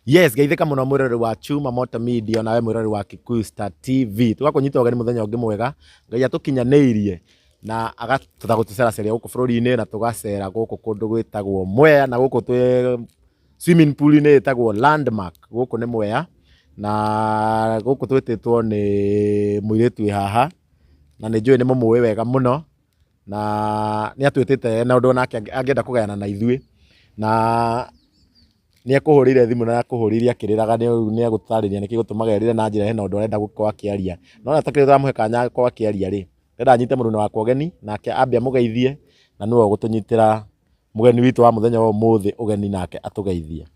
Yes, geithĩka mũno mwĩroreri wa Chuma Moto Media nawe mwĩroreri wa Kikuyu Star TV. Tũgakũnyita ũgeni mũthenya ũngĩ mwega. Ngai atũkinyanĩirie na agatũta gũtũceraceria gũkũ bũrũri-inĩ na tũgacera gũkũ kũndũ gwĩtagwo Mwea na gũkũ twĩ swimming pool-inĩ ĩtagwo Landmark. Gũkũ nĩ Mwea na gũkũ twĩtĩtwo nĩ mũirĩtu wĩ haha na nĩ njũĩ nĩ mũmũĩ wega mũno na nĩ atwĩtĩte na ũndũ onake angĩenda kũgayana na ithuĩ na nĩ ekũhũrĩire thimũ na akũhũrĩire akĩrĩraga nĩ egũtarĩria nĩkĩ gĩtũmaga erĩre na njĩra hena ũndũ arenda gũkorwo akĩaria. No ona atakĩrĩ tũramũhe kanya gakorwo akĩaria rĩ, ndĩrenda nyite mũruna wakwa ũgeni nake ambe amũgeithie na nĩwe ũgũtũnyitĩra mũgeni witũ wa mũthenya wa ũmũthĩ ũgeni nake atũgeithie.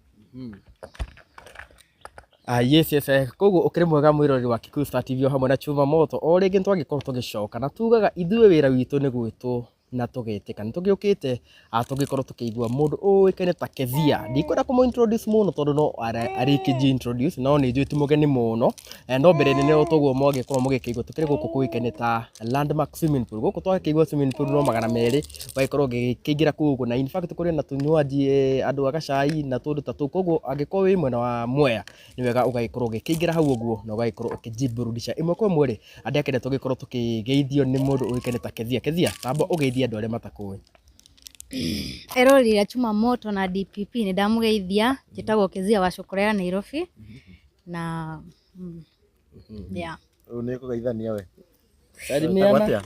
Ah, yes, koguo ũkĩrĩ mwega mwĩroreri wa Kikuyu Star TV o hamwe na Chuma Moto. O rĩngĩ nĩtwagĩkorwo tũgĩcoka na tugaga ithuĩ wĩra witũ nĩ gwĩtwo na tũgetĩka. Nĩtũgĩũkĩte tũgĩkorwo tũkĩigua mũndũ ũĩkaine ta Kezia. Ndikwenda kũmũ introduce mũno tondũ no arĩkĩnji introduce no nĩ njũĩ ti mũgeni mũno. No mbere nene o toguo mwagĩkorwo mũgĩkĩigua tũkĩrĩ gũkũ kũĩkaine ta Landmark Swimming Pool. Gũkũ twakĩigua swimming pool no 200 ũgagĩkorwo ũgĩkĩingĩra kũu ũguo na in fact kũrĩ na tũnywaji andũ a gacai na tũndũ ta tũu. Koguo angĩkorwo wĩ mwena wa Mwea nĩ wega ũgagĩkorwo ũgĩkĩingĩra hau ũguo na ũgagĩkorwo ũkĩjiburudisha. Ĩmwe kwa ĩmwe rĩ, andĩ tũgĩkorwo tũkĩgeithio nĩ mũndũ ũĩkaine ta Kezia. Kezia, tamba ũgeithie andũ arĩa matakũĩ. Eroreri a Chuma Moto na DPP nĩ ndamũgeithia. Njĩtagwo Kezia wa Cũkũra ya Nairobi na yeah. Rĩu nĩ kũgeithania we. Salimiana.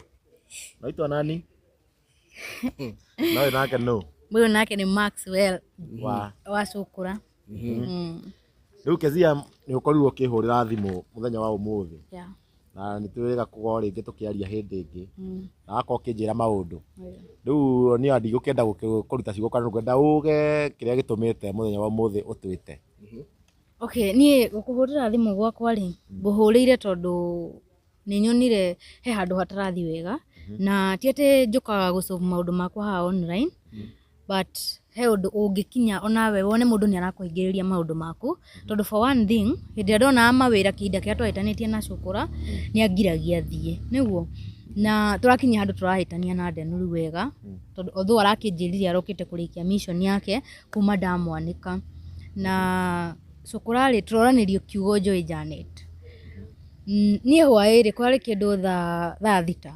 Naitwa nani? Na ũyũ nake nũ? Ũyũ nake nĩ Maxwell Wa wa Cũkũra. Rĩu Kezia nĩ ũkorirwo ũkĩhũrĩra thimũ mũthenya wa ũmũthĩ Yeah. na nĩ twĩrĩga gũkorwo rĩngĩ tũkĩaria hĩndĩ ĩngĩ na wakorwo ũkĩnjĩra maũndũ. Rĩu niĩ ndigũkĩenda kũruta ciugo kana ngwenda uge kĩrĩa gĩtũmĩte mũthenya wa ũmũthĩ ũtwĩte. Okay, niĩ gũkũhũrĩra thimũ gwakwa rĩ, ngũhũrĩire tondũ nĩ nyonire he handũ hatarathi wega na ti atĩ njũkaga gũ solve maũndũ makwa haha online, but he ũndũ ũngĩkinya onawe wone mũndũ nĩ arakũhingĩrĩria maũndũ maku. Tondũ for one thing, hĩndĩ ĩrĩa ndonaga mawĩra kĩhinda kĩrĩa twahĩtanĩtie na Cũkũra, nĩ angiragia thiĩ, nĩguo? Na tũrakinya handũ tũrahĩtania na Ndenu rĩu wega tondũ although arakĩnjĩrire arokĩte kũrĩkia mission yake kuma ndamwanĩka. Na Cũkũra rĩ, tũroranĩrio kiugo Joy Janet. Niĩ hwaĩ rĩ, kwarĩ kĩndũ thaa 6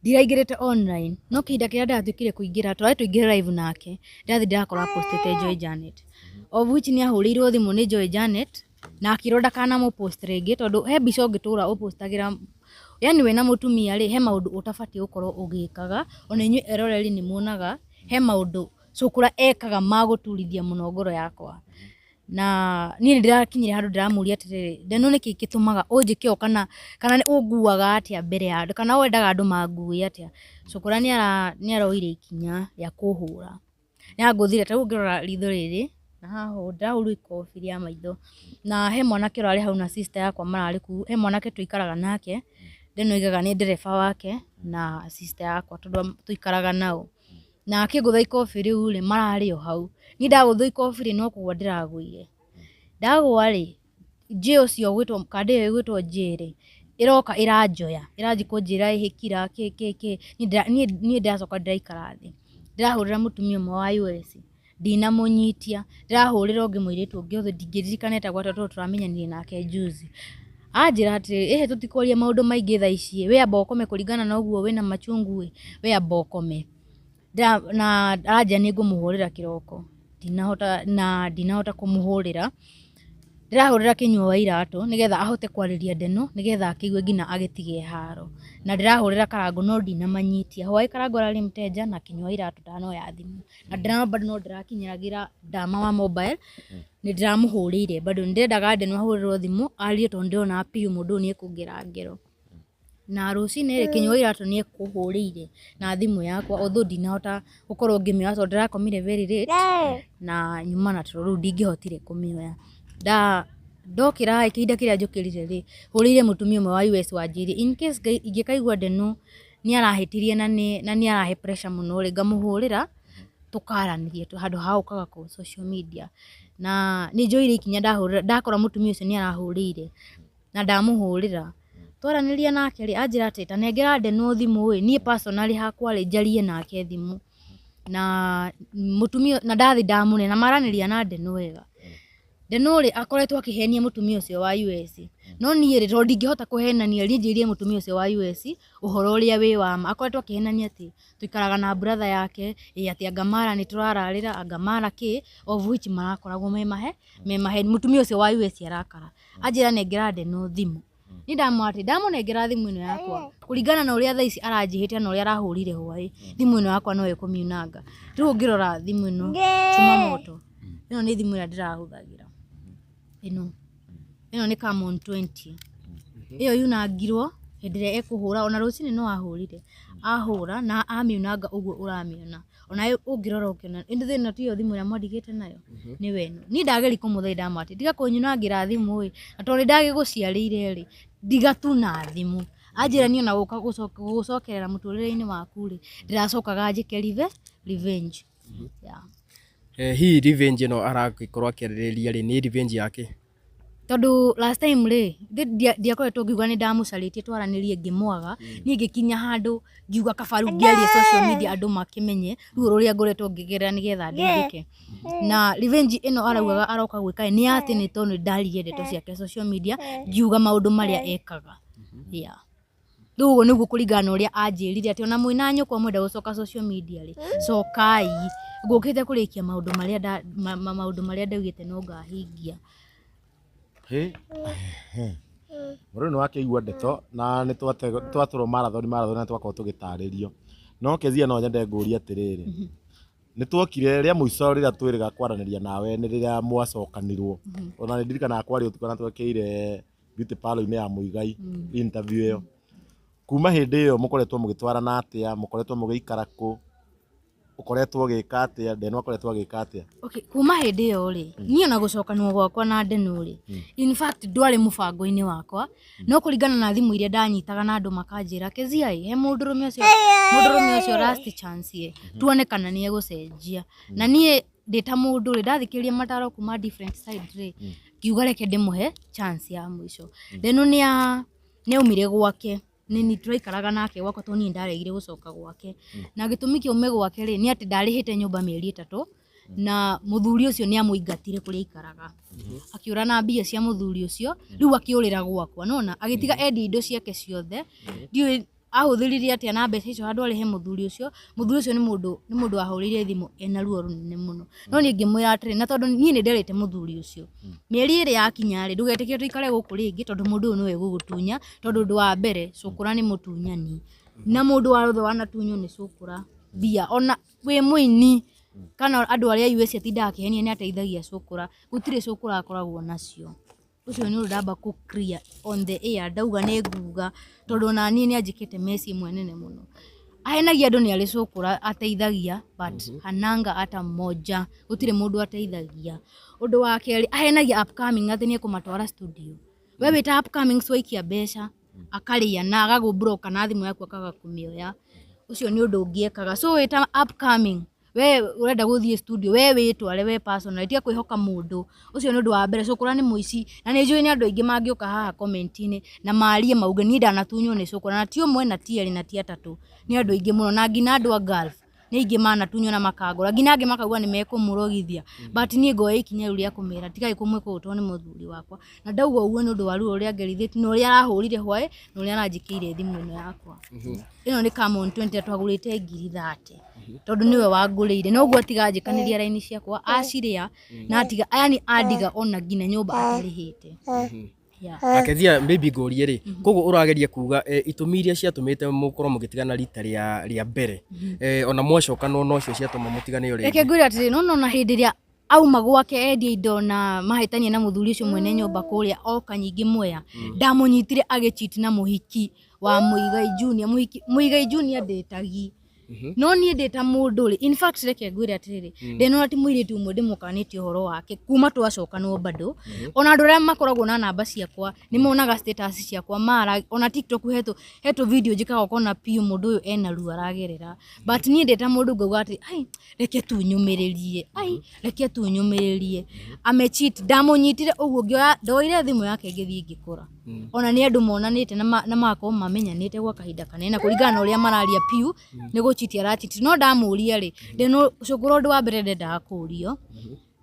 ndiraingĩrĩte online no kĩhinda kĩrĩa ndatuĩkire kũingĩra, tũrarĩ tũingĩre live nake, ndĩrathiĩ ndĩrakora postĩte Joy Janet, of which nĩ ahũrĩirwo thimũ nĩ Joy Janet na akĩrwo ndakanamũ post rĩngĩ tondũ he mbica ũngĩtũra ũpostagĩra, yani wĩna mũtumia rĩ, he maũndũ ũtabatiĩ gũkorwo ũgĩkaga. Ona inyuĩ eroreri nĩ muonaga he maũndũ Cũkũra ekaga ma gũturithia mũno ngoro yakwa. Na niĩ nĩ ndĩrakinyire handũ ndĩramũria atĩrĩrĩ, Ndenu nĩkĩ gĩtũmaga ũnjĩke ũũ kana ũnguaga atĩa mbere ya andũ, kana wendaga andũ mangue atĩa? Cũkũra nĩ aroire ikinya rĩa kũhũra. Nĩ angũthire, ta rĩu ũngĩrora ritho rĩrĩ na haha ũũ, ndĩrahũrirwo ikobi rĩa maitho. Na he mwanake ũrarĩ hau na sister yakwa mararĩ kũu, he mwanake tũikaraga nake, Ndenu oigaga nĩ ndereba wake na sister yakwa tondũ tũikaraga nao. Na akĩngũtha ikobi rĩu rĩ, mararĩ o hau. Niĩ ndagũthwo ikobi rĩ, no kũgwa ndĩragũire. Ndagũa rĩ, J ũcio ũgwĩtwo, kandĩ ĩyo ĩgwĩtwo J rĩ, ĩroka ĩranjoya, ĩranjia kũnjĩra ĩhĩkira kĩ kĩ kĩ, niĩ ndĩracoka ndĩraikara thĩ. Ndĩrahũrĩra mũtumia ũmwe wa US, ndinamũnyitia. Ndĩrahũrĩra ũngĩ mũirĩtu ũngĩ ũthĩ ndingĩririkana etagwo atĩa tondũ tũramenyanire nake juzi. Anjĩra atĩrĩrĩ, ĩhĩ tũtikwaria maũndũ maingĩ thaa ici ĩ, we amba ũkome kũringana na ũguo wĩna machungu ĩ, we amba ũkome. Na aranjĩra nĩ ngũmũhũrĩra kĩroko, ndinahota na ndinahota kũmũhũrĩra. Ndĩrahũrĩra Kĩnyua wa iratũ nĩgetha ahote kwarĩria Ndenu nĩgetha akĩigue nginya agĩtige haro. Na ndĩrahũrĩra Karangũ no ndinamanyitia. Hwaĩ Karangũ ararĩ mteja na Kĩnyua wa iratũ ndanoya thimũ. Na ndĩra bado no ndĩrakinyagĩra Dama wa mobile, nĩ ndĩramũhũrĩire bado nĩ ndĩrendaga Ndenu ahũrĩrwo thimũ arie tondũ ndĩrona biũ mũndũ ũyũ nĩ ekũngera ngero. Na rũcinĩ rĩ, Kĩnyua wa iratũ nĩ ekũhũrĩire na thimũ yakwa although ndinahota gũkorwo ngĩmĩoya tondũ ndĩrakomire very late na nyuma na toro rĩu ndingĩhotire kũmĩoya. Ndokĩra ĩ, kĩhinda kĩrĩa njũkĩrire rĩ, hũrĩire mũtumia ũmwe wa US wanjĩrire in case ingĩkaigua Ndenu nĩ arahĩtirie na nĩ arahe pressure mũno rĩ, ngamũhũrĩra tũkaranĩria handũ ha gũkaga kũ social media. Na nĩ njoire ikinya ndahũrĩra, ndakora mũtumia ũcio nĩ arahũrĩire na ndamũhũrĩra. Twaranĩria nake rĩ, anjĩra atĩ ta nengera Ndenu thimũ ĩ, niĩ personally hakwa rĩ, njarie nake thimũ. Na mũtumia, na ndathiĩ ndamũne na maranĩria na Ndenu wega. Ndeno rĩ akoretwo akĩhenia mũtumia ũcio wa US. No niĩ rĩ, tondũ ndingĩhota kũhenania niĩ njĩrire mũtumia ũcio wa US ũhoro ũrĩa wĩ wa ma. Akoretwo akĩhenania atĩ tũikaraga na brother yake, ĩ atĩ anga mara nĩ tũrararĩra, anga mara kĩ, of which marakoragwo me mahe, me maheni. Mũtumia ũcio wa US arakara. Anjĩra nengera Ndeno thimũ. Niĩ ndamwĩra atĩ ndamũnengera thimũ ĩno yakwa, kũringana na ũrĩa thaa ici aranjĩhĩte na ũrĩa arahũrire hwaĩ, thimũ ĩno yakwa no ĩkũmiunanga. Rĩu ũngĩrora thimũ ĩno, chuma moto, ĩno nĩ thimũ ĩrĩa ndĩrahũthagĩra. Ĩno, ĩno nĩ Camon 20. Ĩyo yunangirwo hĩndĩ ĩrĩa ĩkũhũra, ona rũcinĩ no ahũrire. Ahũra na amiunanga ũguo ũramĩona. Onawe ũngĩrora ũkĩona, ĩndĩ ĩno tiyo thimũ ĩrĩa mwandigĩte nayo, nĩwe ĩno. Niĩ ndageria kũmũthaitha ndamwĩra atĩ tiga kũnyunangĩra thimũ ĩ, na tondũ nĩ ndagĩgũciarĩire rĩ, ndiga tu na thimũ. Anjĩra niĩ ona gũka gũgũcokerera mũtũrĩre-inĩ waku rĩ, ndĩracokaga njĩke revenge. Yeah. Hihi revenge ĩno aragĩkorwo akĩarĩrĩria rĩ, nĩ revenge ya kĩ? Tondũ last time rĩ, ndiakoretwo ngiuga nĩ ndamũcarĩtie twaranĩrie ngĩmwaga, niĩ ngĩkinya handũ ngiuga kaba rĩu ngĩarie social media andũ makĩmenye ruo rũrĩa ngoretwo ngĩgerera nĩgetha ndeithĩke. Na revenge ĩno araugaga aroka gwĩka nĩ atĩ nĩ tondũ nĩ ndaririe ndeto ciake social media ngiuga maũndũ marĩa ekaga. Yeah. Rĩu ũguo nĩguo kũringana na ũrĩa anjĩrire atĩ ona mwĩna nyũkwa mwenda gũcoka social media rĩ, cokai. Ngũkĩte kũrĩkia maũndũ marĩa maũndũ marĩa ndaugĩte no ngahingia. Mũrũ nĩ wakĩigua ndeto na nĩ twatũrwo marathoni marathoni na twakorwo tũgĩtarĩrio. No Kezia no nyende ngũrie atĩrĩrĩ, nĩ twokire rĩa mũico rĩrĩa twĩrĩga kwaranĩria nawe nĩ rĩrĩa mwacokanirwo. Ona nĩ ndirikanaga kwarĩ ũtukũ na twekĩire beauty parlour-inĩ ya Muigai interview ĩyo. Kuma hĩndĩ ĩyo mũkoretwo mũgĩtwarana atĩa? Mũkoretwo mũgĩikara kũ? Ũkoretwo ũgĩka atĩa? Ndeno akoretwo agĩka atĩa? Okay, kuma hĩndĩ ĩyo rĩ, niĩ ona gũcokanwo gwakwa na Ndeno rĩ, in fact ndwarĩ mũbango-inĩ wakwa, no kũringana na thimũ iria ndanyitaga na andũ makanjĩra Kezia ĩ, he mũndũrũme ũcio mũndũrũme ũcio last chance ĩ, tuone kana nĩ egũcenjia. Na niĩ ndĩ ta mũndũ rĩ, ndathikĩrĩria mataro kuma different side rĩ, ngiuga reke ndĩmũhe chance ya mũico. Ndeno nĩ aumire gwake, nĩ niĩ tũraikaraga nake gwakwa tondũ niĩ nĩndaregire gũcoka gwake. Na gĩtũmi kĩa aume gwake rĩ, nĩ atĩ ndarĩhĩte nyũmba mĩeri ĩtatũ, na mũthuri ũcio nĩ amũingatire kũrĩa aikaraga. Akĩũra na mbia cia mũthuri ũcio, rĩu akĩũrĩra gwakwa, nĩwona? Agĩtiga endia indo ciake ciothe, ndiũĩ ahũthĩrire atĩa na mbeca icio handũ arĩhe mũthuri ũcio, mũthuri ũcio nĩ mũndũ nĩ mũndũ wahũrĩire thimũ ena ruo rũnene mũno. No niĩ ngĩmwĩra atĩrĩ, na tondũ niĩ nĩ nderĩte mũthuri ũcio, mĩeri ĩrĩ yakinya rĩ, ndũgetĩkĩre tũikare gũkũ rĩngĩ tondũ mũndũ ũyũ nĩwe ũgũgũtunya, tondũ ũndũ wa mbere cũkũra nĩ mũtunyani, na mũndũ wothe wanatunywo nĩ cũkũra mbia, ona wĩ mũini kana andũ arĩa US atindaga akĩhenia nĩ ateithagia cũkũra, gũtirĩ cũkũra akoragwo nacio. Ũcio nĩ ũndũ ndamba kũ clear on the air ndauga nĩ nguga tondũ ona niĩ nĩ anjĩkĩte mess ĩmwe nene mũno. Ahenagia andũ nĩ arĩ cũkũra ateithagia but hananga hata moja, gũtirĩ mũndũ ateithagia. Ũndũ wa kerĩ ahenagia upcoming atĩ nĩ ekũmatwara studio. We wĩ ta upcoming waikia mbeca akarĩa na agagũ block na thimũ yaku akaga kũmĩoya. Ũcio nĩ ũndũ ũngĩ ekaga. So wĩ ta upcoming we ũrenda gũthiĩ studio we wĩtware we personally tiga kwĩhoka mũndũ. Ũcio nĩ ũndũ wa mbere. Cũkũra nĩ mũici na nĩ njũĩ nĩ andũ aingĩ mangĩũka haha comment-inĩ na marie mauge niĩ ndanatunywo nĩ cũkũra na ti ũmwe na ti erĩ na ti atatũ, nĩ andũ aingĩ mũno na nginya andũ a Gulf nĩ aingĩ manatunywo na makangora nginya angĩ makauga nĩ mekũmũrogithia but niĩ ngoya ikinya rĩu rĩa kũmera tigai kũmwĩka ũguo tondũ nĩ mũthuri wakwa. Na ndauga ũguo nĩ ũndũ wa ruo rũrĩa ngerithĩtie na ũrĩa arahũrire hwaĩ na ũrĩa aranjĩkĩire thimũ ĩno yakwa. Ĩno nĩ Camon 20 na twagũrĩte ngiri 30 tondũ nĩwe wangũrĩire na ũguo atiga anjĩkanĩria raini ciakwa acirĩa na atiga yani andiga ona nginya nyũmba atarĩhĩte. Yeah. Akezia maybe ngũrie rĩ, koguo ũrageria kuga itũmi iria ciatũmĩte mũkorwo mũgĩtigana rita rĩa mbere, ona mwacokanwo nocio ciatũma mũtigane o rĩngĩ? Reke ngwĩre atĩrĩ, nĩ wona ona hĩndĩ ĩrĩa auma gwake endia indo na mahĩtania na mũthuri ũcio mwene nyũmba kũrĩa oka nyingĩ Mwea, ndamũnyitire agĩ cheat na mũhiki wa Muigai Junior. Mũhiki Muigai Junior ndĩtagi. No niĩ ndĩ ta mũndũ rĩ, in fact reke ngwĩre atĩrĩrĩ, ndĩnona ti mũirĩtu ũmwe ndĩmũkanĩtie ũhoro wake kuma twacokanwo bado. Ona andũ arĩa makoragwo na namba ciakwa nĩ monaga status ciakwa mara ona TikTok hetũ video njĩkaga ũkona piũ mũndũ ũyũ ena ruo aragerera. But niĩ ndĩ ta mũndũ ngauga atĩ ai reke tu nyũmĩrĩrie, ai reke tu nyũmĩrĩrie. Ame cheat ndamũnyitire ũguo ngĩoya ndoire thimũ yake ngĩthiĩ ngĩkora. Ona nĩ andũ monanĩte na magakorwo mamenyanĩte gwa kahinda kanene na kũringana na ũrĩa mararia piũ nĩ gũ cheat ara cheat. No ndamũria rĩ, cũkũra ũndũ wa mbere ndendaga kũrio.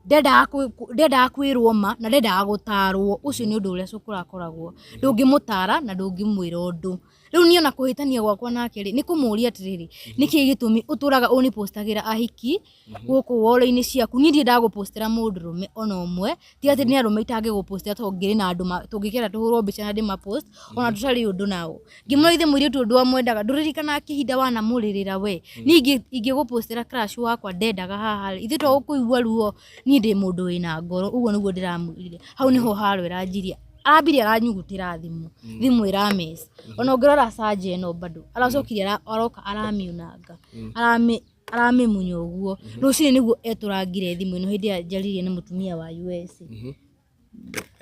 Ndendaga kwĩrwo ma na ndendaga gũtarwo. Ũcio nĩ ũndũ ũrĩa cũkũra akoragwo, ndũngĩmũtara na ndũngĩmwĩra ũndũ. Rĩu niĩ ona kũhĩtania gwakwa nake rĩ, nĩ kũmũria atĩrĩrĩ, nĩkĩ gĩtũmi ũtũraga ũnĩpostagĩra ahiki gũkũ wall-inĩ ciaku? Niĩ ndiendaga gũpostĩra mũndũrũme ona ũmwe. Ti atĩ nĩ arũme itangĩgũpostĩra, tondũ ngĩrĩ na andũ tũngĩkenda tũhũrwo mbica na ndĩmapost ona tũtarĩ ũndũ nao. Ngĩmwĩra ithe mũirĩtu ũndũ amwendaga, ndũririkanaga kĩhinda wanamũrĩrĩra we? Niĩ ingĩgũpostĩra crush wakwa ndendaga haha rĩ, ithuĩ to gũkũigua ruo? Niĩ ndĩ mũndũ wĩna ngoro. Ũguo nĩguo ndĩramwĩrire. Hau nĩho haro ĩranjirie, arambirie aranyugutĩra thimũ, thimũ ĩramess. Ona ũngĩrora canja ĩno bado aracokire aroka aramiunanga, aramĩmunya ũguo. Rũcinĩ nĩguo etũrangire thimũ ĩno hĩndĩ ĩrĩa njaririe na mũtumia wa US.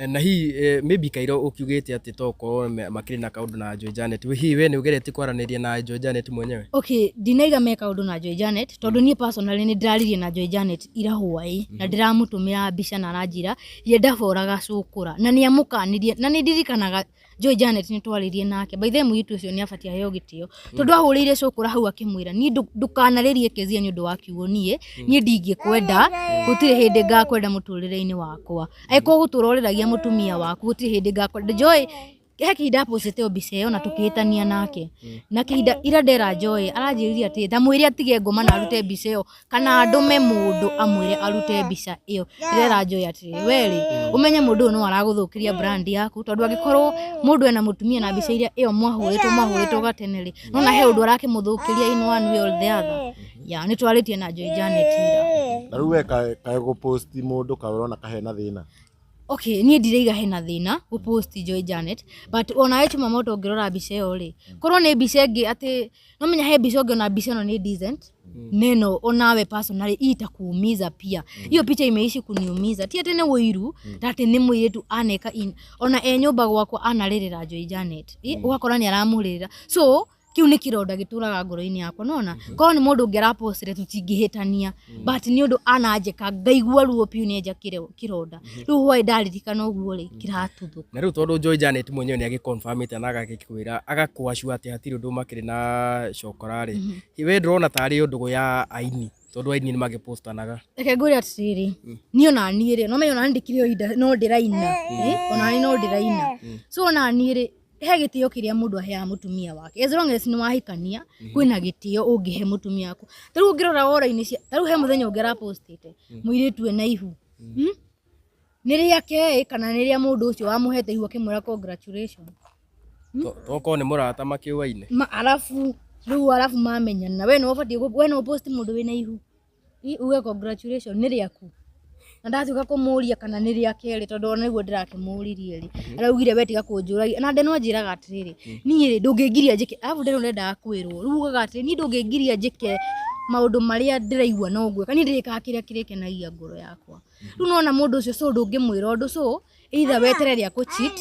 Na hihi maybe Kairo ũkiugĩte atĩ to ũkorwo makĩrĩ na kaũndũ na Joy Janet, hihi we nĩ ũgeretie kwaranĩria na Joy Janet mwenyewe? Okay, ndinaiga me kaũndũ na Joy Janet, tondũ niĩ personally nĩ ndĩraririe na Joy Janet ira hwaĩ na ndĩramũtũmĩra mbica na aranjĩra ye ndaboraga cũkũra na nĩ amũkanirie. Na nĩ ndirikanaga Joy Janet nĩ twaririe nake. By the way, mũirĩtu ũcio nĩ abatie aheo gĩtĩo, tondũ ahũrĩire cũkũra hau akĩmwĩra, niĩ ndũkanarĩrie Kezia nĩ ũndũ wa kiugo niĩ ndingĩkwenda, gũtirĩ hĩndĩ ngakwenda mũtũrĩre-inĩ wakwa. Angĩkorwo gũtũra ũrĩragia mũtumia waku, gũtirĩ hĩndĩ ngakwenda. Joy he kĩhinda apostĩte o mbica ĩyo na tũkĩhĩtania nake, na kĩhinda ira ndera Joy aranjĩrire atĩ ndamwĩre atige ngoma na arute mbica ĩyo, kana ndũme mũndũ amwĩre arute mbica ĩyo. Ndĩrera Joy atĩrĩrĩ, we rĩ, ũmenye mũndũ ũyũ no aragũthũkĩria brand yaku, tondũ angĩkorwo mũndũ ena mũtumia na mbica iria ĩyo mwahũrĩtwo gatene rĩ, nona he ũndũ arakĩmũthũkĩria in one way or the other. Ya nĩ twarĩtie na Joy Janet ira. Na rĩu we kaĩ gũpost mũndũ kaĩ ũrona kahena thĩna? Okay, niĩ ndiraiga hena thĩna gũpost Joy Janet, but onawe Chuma Moto ũngĩrora mbica ĩyo rĩ, korwo nĩ mbica ĩngĩ atĩ no menya he mbica ũngĩona mbica ĩno nĩ decent neno onawe personally itakuumiza pia. Hiyo picha imeishi kuniumiza, ti atĩ nĩ ũiru, ta atĩ nĩ mũirĩtu aneka in, ona e nyũmba gwakwa anarĩrĩra Joy Janet. Ũgakora nĩ aramũrĩrĩra, so kĩu nĩ kĩronda gĩtũraga ngoro-inĩ yakwa. Nona korwo nĩ mũndũ ũngĩ arapostire tũtingĩhĩtania, but nĩ ũndũ ananjĩka ngaigua ruo piũ, nĩ enja kĩronda. Rĩu hwaĩ ndaririkana ũguo rĩ, kĩratuthũka. Na rĩu tondũ Joy Janet mwenyewe nĩ agĩconfirmĩte na agagĩkwĩra agakũacua atĩ hatirĩ ũndũ makĩrĩ na cokora rĩ, we ndũrona tarĩ ndũgũ ya aini, tondũ aini nĩ magĩpostanaga? Reke ngwĩre atĩrĩrĩ, niĩ ona niĩ rĩ, no menya ona niĩ ndĩkĩrĩ o inda no ndĩraina, ona niĩ no ndĩraina. So ona niĩ rĩ, he gĩtĩo kĩrĩa mũndũ aheaga mũtumia wake. As long as nĩ wahikania, kwĩna gĩtĩo ũngĩhe mũtumia waku. Ta rĩu ũngĩrora woro-inĩ cia, ta rĩu he mũthenya ũngĩ arapostĩte mũirĩtu ena ihu. Nĩ rĩake ĩ, kana nĩ rĩa mũndũ ũcio wamũhete ihu akĩmwĩra congratulations? Tokorwo nĩ mũrata makĩũaine. Ma, arabu rĩu arabu mamenyana, we no ũbatiĩ we no post mũndũ wĩna ihu uge congratulations nĩ rĩaku? Na ndatuĩka kũmũria kana nĩ rĩa kerĩ, tondũ ona nĩguo ndĩrakĩmũririe rĩ, araugire we tiga kũnjũragia. Na Ndeno anjĩraga atĩrĩrĩ, niĩ rĩ, ndũngĩngiria njĩke. Arabu Ndeno ndendaga kwĩrwo rĩu ugaga atĩrĩ, niĩ ndũngĩngiria njĩke maũndũ marĩa ndĩraigua no ngwĩka, niĩ ndĩrĩkaga kĩrĩa kĩrĩkenagia ngoro yakwa. Rĩu nona mũndũ ũcio, so ndũngĩmwĩra ũndũ, so either weterere akũ cheat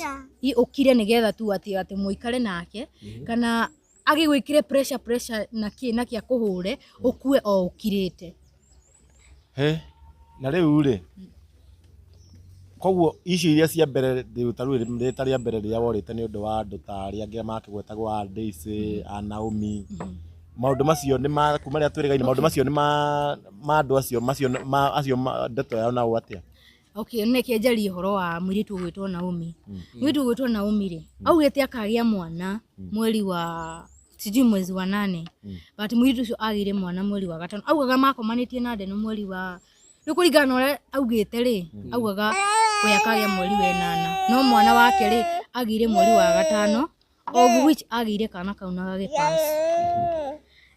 ũkire nĩgetha tu atĩ mũikare nake, kana agĩgwĩkĩre pressure na kĩ na kĩ akũhũre ũkue o ũkirĩte. He, na rĩu rĩ, koguo icio iria cia mbere rĩu ta rĩu rĩta rĩa mbere rĩrĩa worĩte nĩ ũndũ wa andũ ta arĩa angĩ makĩgwetagwo a Daisy, a Naomi, maũndũ macio nĩ ma kuma rĩrĩa twĩrĩgaine, maũndũ macio nĩ ma andũ acio macio ma acio ndeto yao nao atĩa? Okay, neke njarie ũhoro wa mũirĩtu ũgwĩtwo Naomi. Mũirĩtu ũgwĩtwo Naomi rĩ, augĩte akagĩa mwana mweri wa sijui mwezi wa nane, but mũirĩtu ũcio agĩire mwana mweri wa gatano. Augaga makomanĩtie na Ndeno mweri wa, rĩu kũringana na ũrĩa augĩte rĩ, augaga we akagĩa mweri wa ĩnana, no mwana wake rĩ agĩire mweri wa gatano, of which agĩire kana kau na gagĩpass.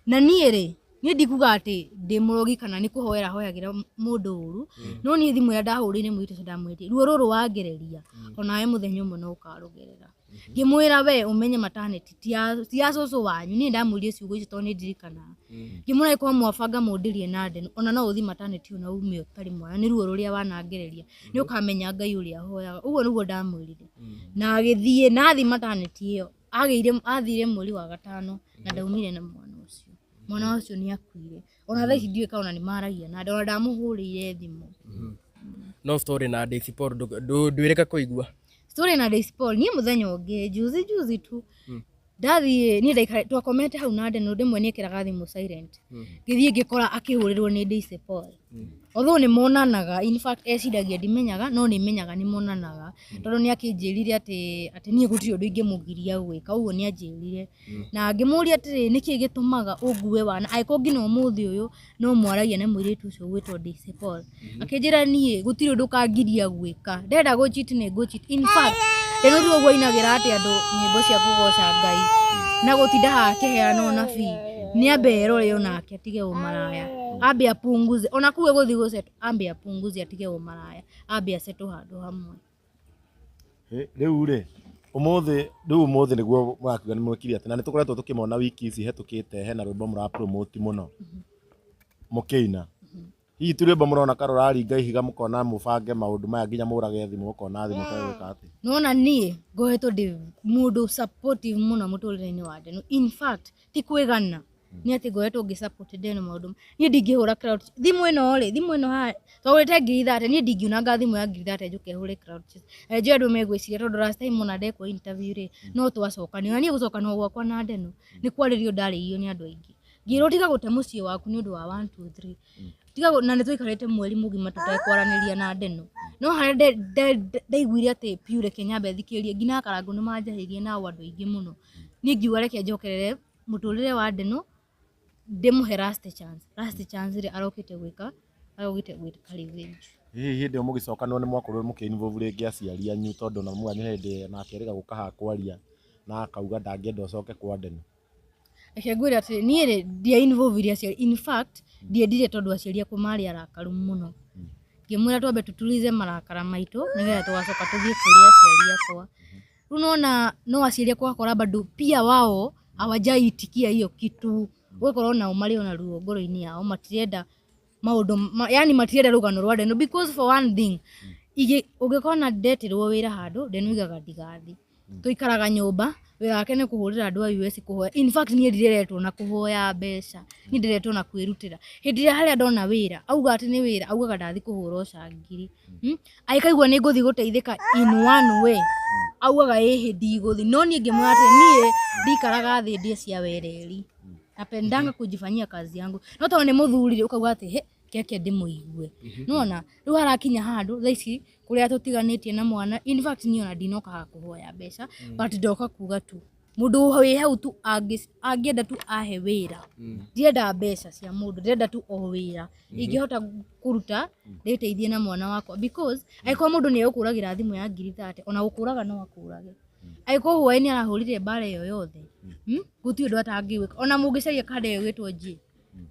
Na niĩ rĩ, niĩ ndikuga atĩ ndĩ mũrogi kana nĩ kũhoera hoyagĩra mũndũ ũru, no niĩ thimũ ĩrĩa ndahũrĩire mũirĩtu ũcio ndamwĩrire, ruo rũrũ wangereria onawe mũthenya ũmwe no ũkarũgerera. Ngĩmwĩra we ũmenye maternity ti ya cũcũ wanyu. Niĩ ndamwĩrire ciugo icio tondũ nĩ ndirikanaga. Ngĩmwĩra angĩkorwo mwabanga mũndĩrie na Ndeno, ona no ũthiĩ maternity ona ume ũtarĩ mwana nĩ ruo rũrĩa wanangereria, nĩ ũkamenya Ngai ũrĩa hoyaga. Ũguo nĩguo ndamwĩrire. Na agĩthiĩ na athiĩ maternity ĩyo agĩire, athire mweri wa gatano na ndaumire na mwana ũcio. Mwana ũcio nĩ akuire. Ona thaa ici ndiũĩ kana ona nĩ maragia na ona ndamũhũrĩire thimũ. No story na Daisy Paul ndwĩrĩka kũigua? Story na Daisy Paul, niĩ mũthenya ũngĩ juzi juzi tu. Ndathiĩ niĩ ndaikara twakomete hau na Ndeno, rĩmwe nĩekĩraga thimũ silent. Ngĩthiĩ ngĩkora akĩhũrĩrwo nĩ Daisy Paul. Although nĩ monanaga, in fact eciragia ndimenyaga, no nĩ menyaga nĩ monanaga. Tondũ nĩ akĩnjĩrire atĩ atĩ niĩ gũtirĩ ũndũ ingĩmũgiria gwĩka, ũguo nĩ anjĩrire. Na ngĩmũria atĩrĩ, nĩkĩ gĩtũmaga ũngue wana angĩkorwo nginya ũmũthĩ ũyũ no mwaragia na mũirĩtu ũcio ũgwĩtwo Daisy Paul. Akĩnjĩra niĩ gũtirĩ ũndũ ũkangiria gwĩka, ndenda gũ cheat nĩ ngũ cheat. In fact, Ndeno ti ũguo ainagĩra atĩ andũ nyĩmbo cia kũgoca Ngai na gũtinda haha akĩheana ũnabii, nĩ ambe erore onake atige ũmaraya, ambe apunguze, ona kũu egũthiĩ gũ settle ambe apunguze atige ũmaraya, ambe asettle handũ hamwe. Rĩu rĩ, ũmũthĩ, rĩu ũmũthĩ nĩguo mũrakiuga nĩ mwekire atĩ, na nĩ tũkoretwo tũkĩmona wiki ici ihetũkĩte hena rwĩmbo mũra promote mũno mũkĩina. Hihi ti rwĩmbo mũrona ka rũraringa ihiga mũkona mũbange maũndũ maya nginya mũrage thimũ ũkona thimũ ũtegwĩka atĩ? Nona niĩ ngoretwo ndĩ mũndũ supportive mũno mũtũrĩre-inĩ wa Ndeno. In fact, ti kwĩgana nĩ atĩ ngoretwo ngĩ support Ndeno maũndũ. Niĩ ndingĩhũra crowd thimũ ĩno rĩ, thimũ ĩno haha twagũrĩte 30,000, niĩ ndingiunanga thimũ ya 30,000 njũke hũre crowd chase. Na nĩnjũĩ andũ megwĩciria tondũ last time ona ndekwo interview rĩ, no twacokanire. Na niĩ gũcokanwo gwakwa na Ndeno nĩ kwarĩrio ndarĩirio nĩ andũ aingĩ. Ngĩrwo tiga gũte mũciĩ waku nĩ ũndũ wa 1 2 3. Tiga na nĩ twaikarĩte mweri mũgima tũtekwaranĩria na Ndeno. No harĩa ndaiguire atĩ piũ reke nyambe thikĩrĩrie, nginya akarangũ nĩ manjarĩirie nao andũ aingĩ mũno. Niĩ ngiuga reke njokerere mũtũrĩre wa Ndeno ndĩmũhe last chance. Last chance rĩ arokĩte gwĩka, arokĩte gwĩka revenge. Hihi hĩndĩ ĩyo mũgĩcokanwo nĩ mwakorirwo mũkĩ involve rĩngĩ aciari anyu tondũ na mwanyu hĩndĩ nake erĩga gũka haha kwaria na akauga ndangĩenda ũcoke kwa Ndeno? Reke ngwĩre atĩrĩ, niĩ rĩ ndia involve aciari. In fact, ndiendire tondũ aciari akwa marĩ arakaru mũno. Ngĩmwĩra twambe tutulize marakara maitũ nĩgetha tũgacoka tũthiĩ kũrĩ aciari akwa. Rĩu nona no aciari akwa wakora bado pia wao hawajaitikia hiyo kitu. Ũgakora onao marĩ ona ruo ngoro-inĩ yao matirenda maũndũ ma, yani matirenda rũgano rwa Ndeno because for one thing ũngĩkona ndetĩrwo wĩra handũ Ndeno oigaga ndigathiĩ. Tũikaraga nyũmba, wĩra wake nĩ kũhũrĩra andũ a US kũhoya. In fact niĩ ndireretwo na kũhoya mbeca, niĩ ndĩretwo na kwĩrutĩra. Hĩndĩ ĩrĩa harĩa ndona wĩra, auga atĩ nĩ wĩra, augaga ndathiĩ kũhũra ũcangiri. Angĩkaigua nĩ ngũthiĩ gũteithĩka in one way, augaga ĩhĩ ndigũthiĩ. No niĩ ngĩmwĩra atĩ niĩ ndikaraga thĩ ndĩe cia wereri. Napendanga kujifanyia kazi yangu. No tondũ nĩ mũthuri rĩ, ũkauga atĩ he keke ndĩmũigue. Nĩwona rĩu harakinya handũ thaa ici kũrĩa tũtiganĩtie na mwana, in fact niĩ ona ndinoka haha kũhoya mbeca, but ndoka kuga tu mũndũ wĩ hau tu angĩenda tu ahe wĩra. Ndirenda mbeca cia mũndũ, ndĩrenda tu o wĩra. Ingĩhota kũruta ndĩteithie na mwana wakwa because angĩkorwo mũndũ nĩ egũkũragĩra thimũ ya 30,000 ona gũkũraga no akũrage. Angĩkorwo hwaĩ nĩ arahũrire mbara ĩyo yothe, gũtirĩ ũndũ atangĩgwĩka. Ona mũngĩcaria kanda ĩyo ĩgwĩtwo J,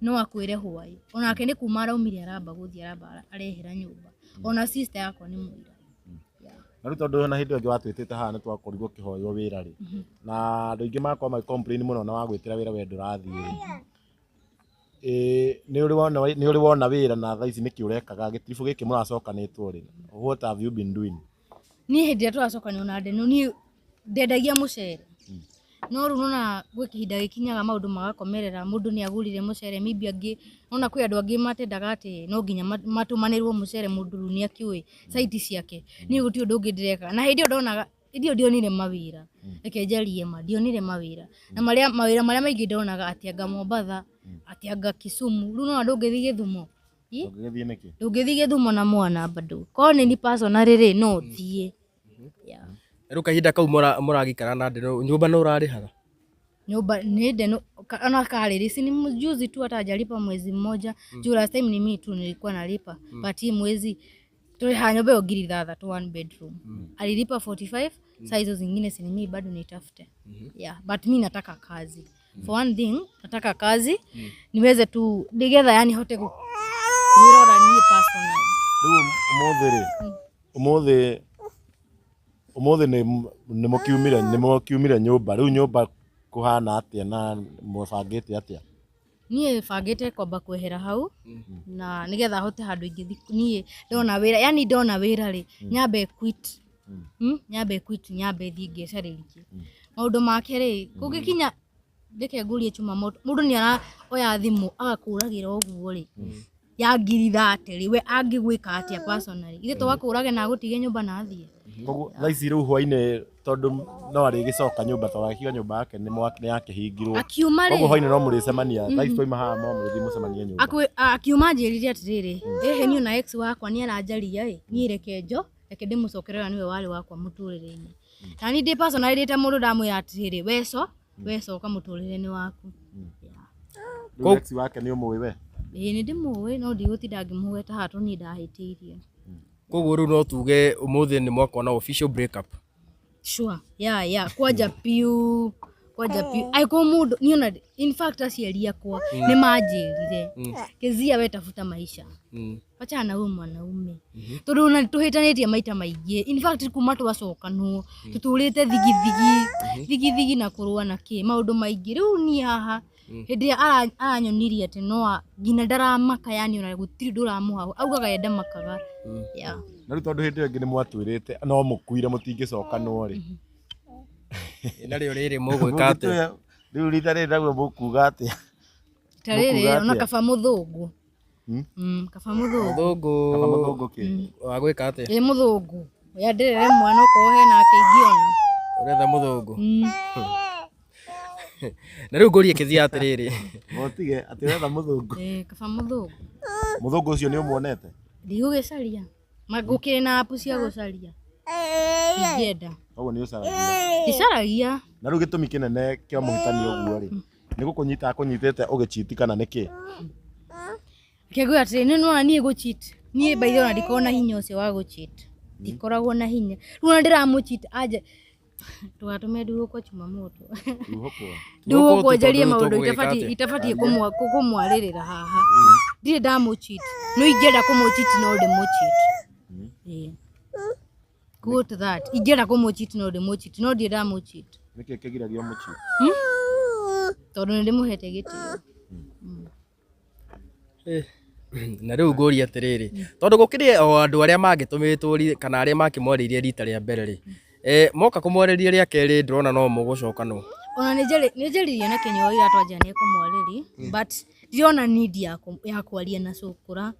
no akwĩre hwaĩ. Onake nĩ kuma araumire aramba gũthiĩ aramba arehera nyũmba. Ona sister yakwa nĩ mũira. Na rĩu tondũ na hĩndĩ ĩyo ĩngĩ watwĩtĩte haha nĩ twakorirwo ũkĩhoywo wĩra rĩ, na andũ aingĩ magakorwo magĩ complain mũno na wagwĩtĩra wĩra we ndũrathiĩ rĩ, nĩ ũrĩ wona wĩra na thaa ici nĩkĩ ũrekaga gĩtiribũ gĩkĩ mũracokanĩtwo rĩ, what have you been doing? Niĩ hĩndĩ ĩrĩa tũracokanio na Ndeno niĩ ndendagia mũcere. No rĩu nona gwĩ kĩhinda gĩkinyaga maũndũ magakomerera, mũndũ nĩ agũrire mũcere maybe angĩ, nona kwĩ andũ angĩ matendaga atĩ no nginya matũmanĩrwo mũcere mũndũ rĩu nĩ akĩũĩ site ciake. Niĩ gũtirĩ ũndũ ũngĩ ndĩreka. Na hĩndĩ ĩyo ndonaga, hĩndĩ ĩyo ndionire mawĩra. Reke njarie ma, ndionire mawĩra. Na marĩa mawĩra marĩa maingĩ ndonaga atĩ anga Mombatha, atĩ anga Kisumu. Rĩu nona ndũngĩthiĩ Gĩthumo. Ũngĩgĩthiĩ nĩkĩ? Ndũngĩthiĩ Gĩthumo na mwana bado. Korwo nĩ niĩ personally rĩ, no thiĩ. Yeah. Rĩu kahinda kau mũragĩikara na Ndeno, nyũmba nĩ ũrarĩhaga? Nyũmba nĩ Ndeno ona karĩrĩ si ni juzi tu hata hajalipa mwezi mmoja. Juu last time ni mimi tu nilikuwa nalipa. But hii mwezi tuliha nyũmba ĩyo 6,000 one bedroom. Alilipa 45, saa hizo zingine si ni mimi bado nitafute. Yeah, but mi nataka kazi. For one thing, nataka kazi niweze tu nigetha yani hote kwĩrora niĩ personally. Rĩu ũmũthĩ rĩ, ũmũthĩ ũmũthĩ nĩ mũkiumire nyũmba, rĩu nyũmba kũhana atĩa na mũbangĩte atĩa? Niĩ bangĩte kwamba kwehera hau na nigetha hote handũ ingĩthiĩ niĩ ndona wĩra, yani ndona wĩra rĩ nyambe quit, nyambe quit, nyambe thiĩ ngecarĩrie maũndũ make rĩ kũngĩkinya reke ngũrie chuma moto, mũndũ nĩ aroya thimũ agakũragĩra ũguo rĩ ya 30,000 rĩ, we angĩgwĩka atĩa personally? Ithe to akũrage na agũtige nyũmba na athiĩ. Koguo thaa ici rĩu hwainĩ tondũ no arĩgĩcoka nyũmba tondũ akiuga nyũmba yake nĩ mwaki nĩ yakĩhingirwo. Akiuma Koguo rĩ hwainĩ no mũrĩcemania thaa ici twauma haha no mũrĩthiĩ mũcemanie nyũmba. Akiuma anjĩrire atĩrĩrĩ, ĩhĩ niĩ ona ex wakwa nĩ aranjaria ĩ, niĩ reke njo, reke ndĩmũcokerere nĩwe warĩ wakwa mũtũrĩre-inĩ. Na niĩ ndĩ personally ndĩ ta mũndũ ndamwĩra atĩrĩrĩ, weco, wecoka mũtũrĩre-inĩ waku. Rĩu ex wake nĩ ũmũĩ we? Ĩĩ nĩ ndĩmũĩ no ndigũtinda ngĩmũgweta haha tondũ niĩ ndahĩtĩirio. Koguo rĩu no tuge ũmũthĩ nĩ mwakorwo na official break up. Sure. Yeah, yeah. Kwanja piu. Kwanja piu. Angĩkorwo mũndũ niĩ ona in fact aciari akwa nĩ manjĩrire. Kezia we tafuta maisha. Wachana na huyu mwanaume. Tondũ ona tũhĩtanĩtie maita maingĩ. In fact kuma twacokanwo tũtũrĩte thigithigi, thigithigi na kũrũa na kĩ maũndũ maingĩ. Rĩu niĩ haha hĩndĩ ĩrĩa aranyonirie atĩ no nginya ndaramaka yani ona gũtirĩ ũndũ ũramũha augaga ye ndamakaga. Yeah. Na rĩu tondũ hĩndĩ ĩyo ĩngĩ nĩ mwatwĩrĩte no mũkuire mũtingĩcokanwo rĩ. Na rĩo rĩrĩ mũgwĩka atĩa? Rĩu rita rĩrĩ naguo mũkuga atĩa? Ta rĩrĩ Mũkuga ona atĩa? kaba mũthũngũ. Kaba mũthũngũ. Mũthũngũ. Kaba mũthũngũ kĩ? Wa gwĩka atĩa? Ĩ mũthũngũ. Ya ndĩrere mwana okorwo hena ake ingĩona. Ũretha mũthũngũ. Na rĩu ngũrie Kezia atĩrĩrĩ. Mũtige atĩ ũretha mũthũngũ. Ĩ kaba mũthũngũ. Mũthũngũ ũcio nĩ ũmuonete? Ndigũgĩcaria. Gũkĩrĩ na app cia gũcaria. Ingĩenda. Koguo nĩ ũcaragia. Ndicaragia. Na rĩu gĩtũmi kĩnene kĩa mũhĩtania ũguo rĩ, nĩ gũkũnyita akũnyitĩte ũgĩchiti kana nĩkĩ? Reke ngwĩre atĩrĩrĩ, nĩ nĩwona niĩ gũ cheat, niĩ by the way ona ndikoragwo na hinya ũcio wa gũ cheat. Ndikoragwo na hinya. Rĩu ona ndĩramũ cheat anje ndũgatũme nduhũkwo chuma moto. Nduhũkwo? Nduhũkwo njarie Tondũ maũndũ tũgwĩka atĩa? itabatiĩ kũmwarĩrĩra haha. Ndirĩ ndamũ cheat. No ingĩenda kũmũ cheat no ndĩmũ cheat. Ĩĩ. Quote that. Ingĩenda kũmũ cheat no ndĩmũ cheat no ndirĩ ndamũ cheat. Nĩkĩ kĩgiragia ũmũ cheat? Tondũ nĩ ndĩmũhete gĩtĩo. Na rĩu ngũrie atĩrĩrĩ, tondũ gũkĩrĩ o andũ arĩa mangĩtũmĩtwo kana arĩa makĩmwarĩirie rita rĩa mbere rĩ, moka kũmwarĩria rĩa kerĩ ndĩrona no mũgũcokanwo. Ona nĩ njaririe na Kĩnyua ira twanjia nĩ ekũmwarĩria but ndirona need ya kwaria na Cũkũra.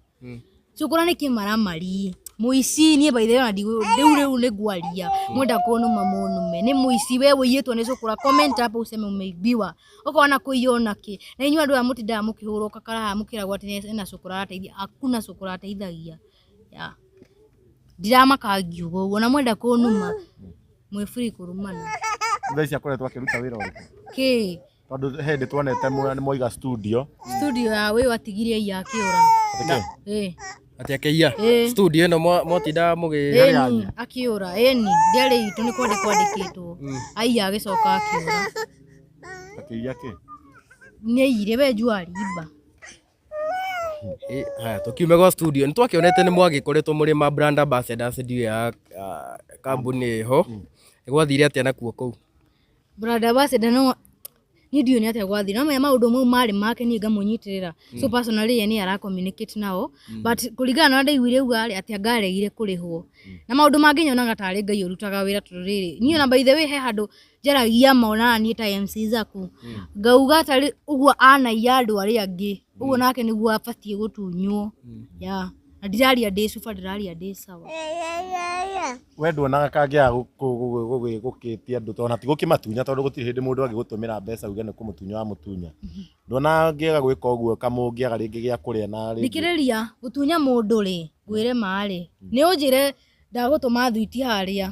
Cũkũra nĩ kĩmaramari. Mũici niĩ by the way ona rĩu rĩu nĩ ngwaria. Mwenda kũnuma mũnume. Nĩ mũici we wũiyĩtwo nĩ Cũkũra. Comment hapo useme umeibiwa. Okorwo na kũiywo na kĩ. Na inyuĩ andũ aya mũtindaga mũkĩhũrwo kakara haha mũkĩragwo atĩ ena Cũkũra arateithia. Hakuna Cũkũra ateithagia. Yeah. Ndiramaka ngiuga ũguo. Na mwenda kũnuma mwĩ free kũrumana. Thaa ici akoretwo akĩruta wĩra ũrĩkũ? Kĩ? Tondũ he hĩndĩ tuonete mwaiga studio. Studio ya wĩ watigire aiya akĩũra. Atĩ kĩ? Ĩ. Atĩ akĩiya? Ĩ. Studio ĩno mwatindaga mũgĩ Ĩni akĩũra. Ĩni ndĩarĩ itũ nĩ kwandĩkwo andĩkĩtwo. Aiya agĩcoka akĩũra. Akĩiya kĩ? Nĩ aiyire we jua aliiba. Haya tũkiume gwa studio nĩ twakĩonete nĩ mwagĩkoretwo mũrĩ ma brand ambassadors ndiũĩ ya kambuni ĩho. Gwathire atĩa nakuo kũu? Brand ambassador no niĩ ndiũĩ nĩ atĩa gwathire. No menya maũndũ mau marĩ make niĩ ngamũnyitĩrĩra. So personally ye nĩ ara communicate nao. But kũringana na ũrĩa ndaiguire auga rĩ atĩ anga aregire kũrĩhwo. Na maũndũ mangĩ nyonaga tarĩ Ngai ũrutaga wĩra tondũ rĩrĩ niĩ ona by the way he handũ njaragia ma ona niĩ ta MC Zaku. Ngauga tarĩ ũguo anaiya andũ arĩa angĩ. Ũguo nake nĩguo abatiĩ gũtunywo. Yeah. Na ndiraria ndĩ cuba ndĩraria ndĩ sawa. We nduonaga kangĩaga gũgĩtia andũ tondũ ona ti gũkĩmatunya tondũ gũtirĩ hĩndĩ mũndũ angĩgũtũmĩra mbeca uge nĩ kũmũtunya wamũtunya. Nduonaga angĩaga gwĩka ũguo kamũngĩaga rĩngĩ gĩa kũrĩa na rĩngĩ. Thikĩrĩria gũtunya mũndũ rĩ ngwĩre ma rĩ nĩ ũnjĩre ndagũtũma thwiti harĩa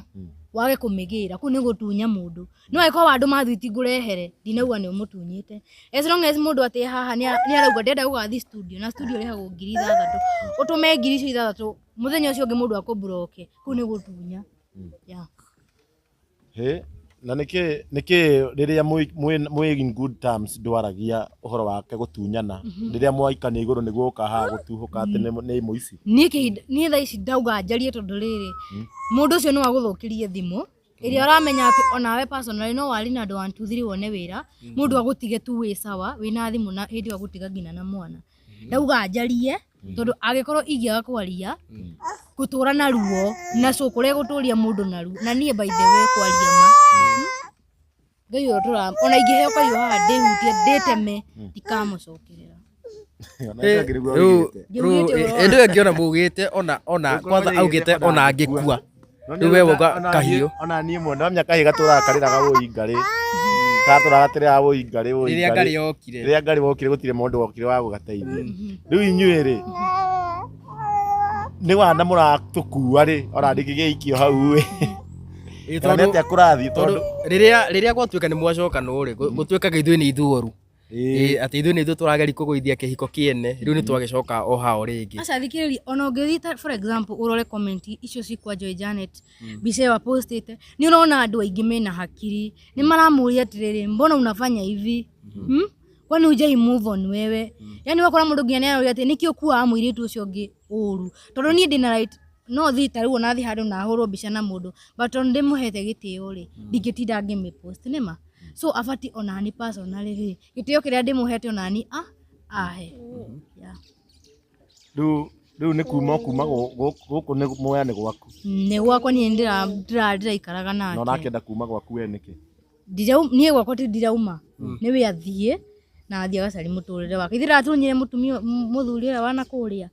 wage kũmĩgĩra kũu nĩ gũtunya mũndũ. No angĩkorwo wandũma thwiti ngũrehere ndinauga nĩ ũmũtunyĩte. As long as mũndũ atĩ haha nĩ arauga ndĩrenda gũgathiĩ studio na studio ĩrĩhagwo 6,000 ũtũme ngiri icio ithathatũ mũthenya ũcio ũngĩ mũndũ akũmburoke kũu nĩ gũtunya. Yeah. Hĩ, na nĩkĩ nĩkĩ rĩrĩa mwĩ in good terms ndwaragia ũhoro wake gũtunyana rĩrĩa mwaikania igũrũ nĩguo ũka haha gũtuhũka atĩ nĩ mũici? Niĩ kĩhinda niĩ thaa ici ndauga njarie tondũ rĩrĩ mũndũ ũcio no agũthũkĩrie thimũ ĩrĩa ũramenya atĩ onawe personally no wari na andũ 1 2 3 wone wĩra mũndũ agũtige tu wĩ sawa wĩna thimũ na hĩndĩ ĩyo agũtiga nginya na mwana. Ndauga njarie tondũ angĩkorwo ingĩaga kwaria gũtũra na ruo na cũkũrĩa gũtũria mũndũ na ruo na niĩ by the way kwaria ma Ngai ũyũ tũra ona ingĩheo kahiũ haha ndĩhutie ndĩteme ndikamũcokerera. Ona ĩyo ĩngĩ nĩguo oigĩte. Ndiugĩte ũhoro Ĩndĩ ĩyo ĩngĩ ona mũgĩte ona kwanza augĩte ona angĩkua. Rĩu we wauga kahiũ. Ona niĩ mwene wamenya kahiũ gatũraga karĩraga wũi ngarĩ. Gatũraga gatĩrĩraga wũi ngarĩ wũi Rĩrĩa ngarĩ yokire. Rĩrĩa ngarĩ wokire gũtirĩ mũndũ wokire wa gũgateithia. Rĩu inyuĩ rĩ nĩ wana mũratũkua rĩ ona ndingĩgĩikio hau ĩ. Ĩ, Kana nĩ tondũ atĩa kũrathiĩ tondũ tondũ rĩrĩa gwatuĩka nĩ mwacokanwo rĩ, gũtuĩkaga ithuĩ nĩ ithuoru. Ĩĩ. Ĩ, atĩ ithuĩ nĩ ithuĩ tũrageria kũgũithia kĩhiko kĩene, rĩu nĩ twagĩcoka o hao rĩngĩ. Aca thikĩrĩria, ona ũngĩthiĩ ta for example ũrore comment icio ci kwa Joy Janet, mbica ĩyo apostĩte, nĩ ũrona andũ aingĩ mena hakiri, nĩ maramũria atĩrĩrĩ, mbona unafanya hivi? Hmm? Kwani hujai move on wewe? Yaani wakora mũndũ nginya nĩaroria atĩ nĩkĩ ũkuaga mũirĩtu ũcio ũngĩ ũru? Tondũ niĩ ndĩna right no thiĩ ta rĩu ona thiĩ handũ na hũrwo mbica na mũndũ, but tondũ ndĩmũhete gĩtĩo rĩ, ndingĩtinda ngĩmĩpost, nĩma? So abatiĩ onani personally rĩ, gĩtĩo kĩrĩa ndĩmũhete onani a ahe. Yeah. Rĩu nĩ kuma kuma gũkũ nĩ Mwea nĩ gwaku. Nĩ gwakwa niĩ ndĩraikaraga Na nake. ũrakĩenda kuma gwaku we nĩkĩ? Niĩ gwakwa ti ndirauma, nĩwe athiĩ na athiĩ agacarie mũtũrĩre wake. Ithuĩ ndĩratunyire mũtumia mũthuri ũrĩa wana kũrĩa.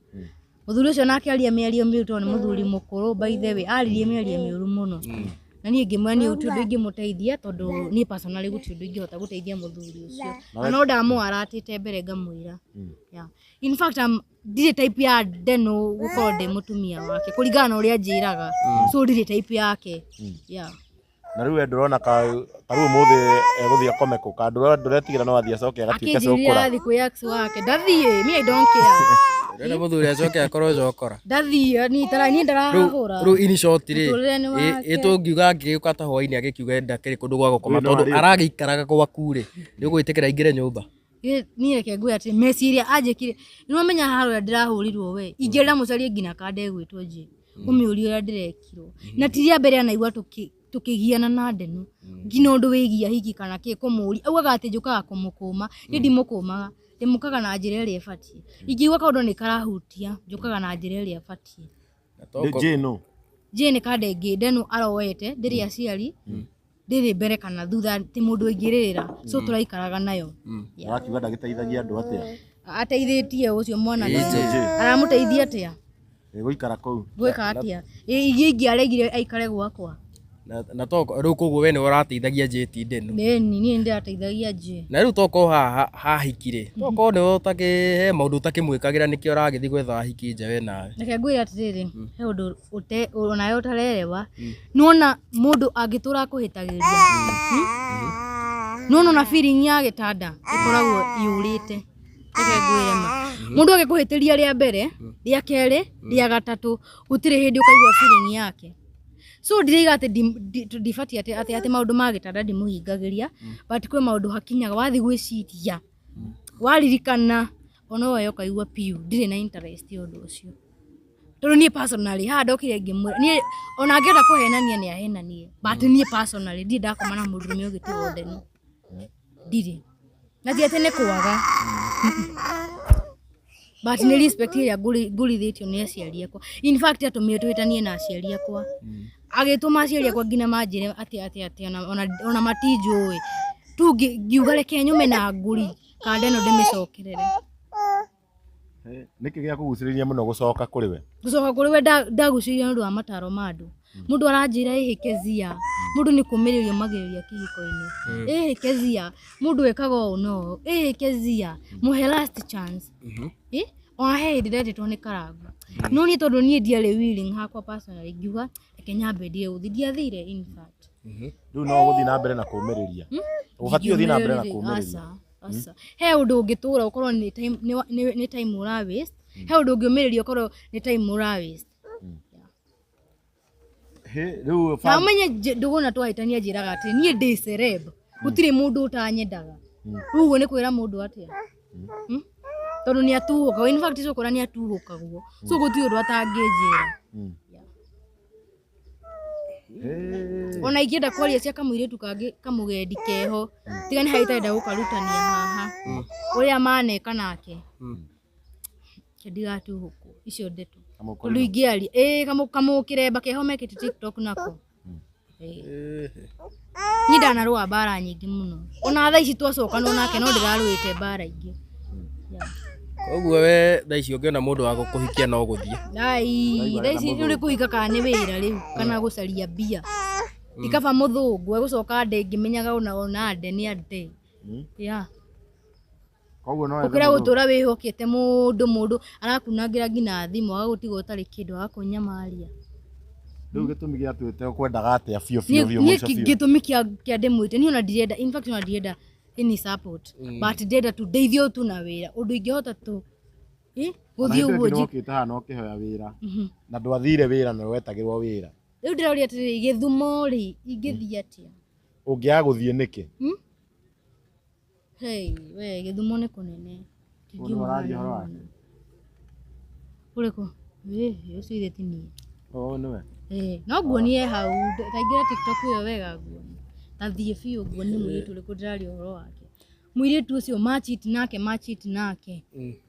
Mũthuri ũcio nake aria mĩario mĩũru tondũ nĩ mũthuri mũkũrũ by the way, aririe mĩario mĩũru mũno. Na niĩ ngĩmwĩra niĩ gũtirĩ ũndũ ingĩmũteithia tondũ niĩ personally gũtirĩ ũndũ ingĩhota gũteithia mũthuri ũcio. Na no ndamũaratĩte mbere ngamwĩra. Yeah. In fact, ndirĩ type ya Deno gũkorwo ndĩ mũtumia wake kũringana na ũrĩa anjĩraga. So ndirĩ type yake. Yeah. Na rĩu we ndũrona ka rĩu ũmũthĩ egũthiĩ akome kũ? Ka ndũretigĩra no athiĩ acoke agatuĩke Akĩnjĩrire cũkũra? arathiĩ kwĩ ex wake. Ndathiĩ, me I don't care. Ũrenda mũthuri acoke akorwo cokora. Ndathiĩ, niĩ ndarahũra. Rĩu in short rĩ, Mũtũrĩre nĩ wake. ĩ tũngiuga angĩgĩũka ta hwainĩ agĩkiuga ndakĩrĩ kũndũ gwa gũkoma Rĩu no tondũ arĩũka. aragĩikaraga gwaku rĩ, nĩ ũgwĩtĩkĩra aingĩre nyũmba? Niĩ reke ngwĩre atĩ meciria anjĩkire, nĩ wamenya haha ũrĩa ndĩrahũrirwo we, ingĩenda mũcarie nginya kanda ĩgwĩtwo Jane, ũmĩũrie ũrĩa ndĩrekirwo. Na ti rĩa mbere anaigua tũkĩgiana na Ndenu, nginya ũndũ wĩgiĩ ahiki kana kĩ kũmũria, augaga atĩ njũkaga kũmũkũma, niĩ ndimũkũmaga, ndĩmũkaga na njĩra ĩrĩa ĩbatiĩ. Ingĩigua kaũndũ nĩ karahutia, njũkaga na njĩra ĩrĩa ĩbatiĩ. Nĩ Jane nũ? Jane nĩ kanda ĩngĩ Ndenu aroete, ndĩrĩ aciari, ndĩrĩ mbere kana thutha, ti mũndũ ĩngĩrĩrĩra, so tũraikaraga nayo. Ũrakiuga ndagĩteithagia andũ atĩa? Ateithĩtie ũcio mwanake. Jane. Aramũteithia atĩa? Gũikara kũu. Gwĩka atĩa? Ingĩ ingĩaregire aikare gwakwa. Na toko rĩu koguo we nĩwe ũrateithagia Jane ti Ndenu. Nĩni niĩ nĩndĩrateithagia Jane. Na rĩu tokorwo haha hahiki rĩ, tokorwo nĩwe ũtakĩ he maũndũ ũtakĩmwĩkagĩra nĩkĩo ũragĩthiĩ gwetha ahiki nja we nawe. Reke ngwĩre atĩrĩrĩ, he ũndũ onawe ũtarerewa. Nĩwona mũndũ angĩtũra akũhĩtagĩria. Nĩwona ona feeling ya gĩtanda ĩkoragwo yũrĩte. Reke ngwĩre ma. Mũndũ angĩkũhĩtĩria rĩa mbere, rĩa kerĩ, rĩa gatatũ, gũtirĩ hĩndĩ ũkaigua feeling yake. So ndiraiga atĩ ndibatiĩ atĩ maũndũ ma gĩtanda ndimũhingagĩria, but kwĩ maũndũ hakinyaga wathiĩ gwĩciria, waririkana ona we ũkaigua piũ ndirĩ na interest ya ũndũ ũcio. Tondũ niĩ personally haha ndokire ngĩmwĩra, niĩ ona angĩenda kũhenania nĩ ahenanie, but niĩ personally ndirĩ ndakoma na mũndũrũme ũngĩ tiga o Ndenu. Ndirĩ. Na ti atĩ nĩ kwaga. But nĩ respect ĩrĩa ngũrithĩtio nĩ aciari akwa. In fact atũmire tũhĩtanie na aciari akwa. Agĩtũma aciari akwa nginya manjĩre atĩ atĩ atĩ ona matinjũĩ. Tu ngiuga reke nyume na ngũri kanda ĩno ndĩmĩcokerere. Nĩkĩ gĩa kũgucĩrĩria mũno gũcoka kũrĩ we? Gũcoka kũrĩ we ndagucĩrĩirio nĩ ũndũ wa mataro ma andũ. Mũndũ aranjĩra ĩhĩ kezia, mũndũ nĩ kũmĩrĩria ũmagĩrĩria kĩhiko-inĩ. Ĩhĩ kezia, mũndũ ekaga ũũ na ũũ. Ĩhĩ kezia, mũhe last chance. Ona he hĩndĩ ndetĩtwo nĩ Karangũ. No niĩ tondũ niĩ ndiarĩ willing hakwa personally, ngiuga reke nyambe ndie gũthiĩ. Ndiathire in fact. Rĩu no ũgũthiĩ na mbere na kũũmĩrĩria. Ũbatiĩ ũthiĩ na mbere na kũũmĩrĩria. Aca, aca. He ũndũ ũngĩtũra ũkorwo nĩ time, nĩ time ũra waste. He ũndũ ũngĩũmĩrĩria ũkorwo nĩ time ũra waste. Rĩu Na ũmenye ndũgũ twahĩtania njĩraga atĩ niĩ ndĩ celeb. Gũtirĩ mũndũ ũtanyendaga. Rĩu ũguo nĩ kwĩra mũndũ atĩa? Tondũ nĩ atuhũkagwo. In fact cũkũra nĩ atuhũkagwo. So gũtirĩ ũndũ atangĩnjĩra. Ona ingĩenda kwaria cia kamũirĩtu kangĩ kamũgendi keho, tiga nĩ harĩa itarenda gũkarutania haha. Ũrĩa maneka nake. Reke ndigatuhũkwo icio ndeto. Tondũ ingĩaria, kamũkĩremba keho mekĩte TikTok nako. Niĩ ndanarũa mbara nyingĩ mũno. Ona thaa ici twacokanwo nake no ndĩrarũĩte mbara ingĩ. Ũguo we thaa ici ũngĩona mũndũ wa gũkũhikia no gũthiĩ. Ai, thaa ici rĩu nĩ kũhika kana nĩ wĩra rĩu kana gũcaria mbia. Ti kaba mũthũngũ egũcoka nde ngĩmenyaga ona nde nĩ ande. Yeah. Koguo no Gũkĩra gũtũra wĩhokete mũndũ mũndũ arakunangĩra nginya thimũ agagũtiga ũtarĩ kĩndũ agakũnyamaria. Rĩu gĩtũmi gĩa twĩte ũkwendaga atĩa biũ biũ biũ Niĩ mũico biũ? gĩtũmi kĩa ndĩmwĩte niĩ ona ndirenda, in fact ona ndirenda any support, but ndĩrenda tu ndeithio tu na wĩra ũndũ ingĩhota tu gũthiĩ ũguo. Nĩwokĩte haha na ũkĩhoya wĩra na ndwathire wĩra na wetagĩrwo wĩra. Rĩu ndĩroria atĩrĩrĩ, Gĩthumo rĩ, ingĩthiĩ atĩa? Ũngĩaga gũthiĩ nĩkĩ? Hey, we Gĩthumo nĩ kũnene. Ũyũ nĩwe ũraria ũhoro wake? Ũrĩkũ? Ĩĩ, ũcio ithe ti niĩ. Oo nĩwe. Ĩĩ, no nguonie hau, taingĩra TikTok ĩyo wega nguonie. Ta thiĩ biũ nguonie mũirĩtu ũrĩkũ ndĩraria ũhoro wake. Mũirĩtu ũcio machit nake, machit nake.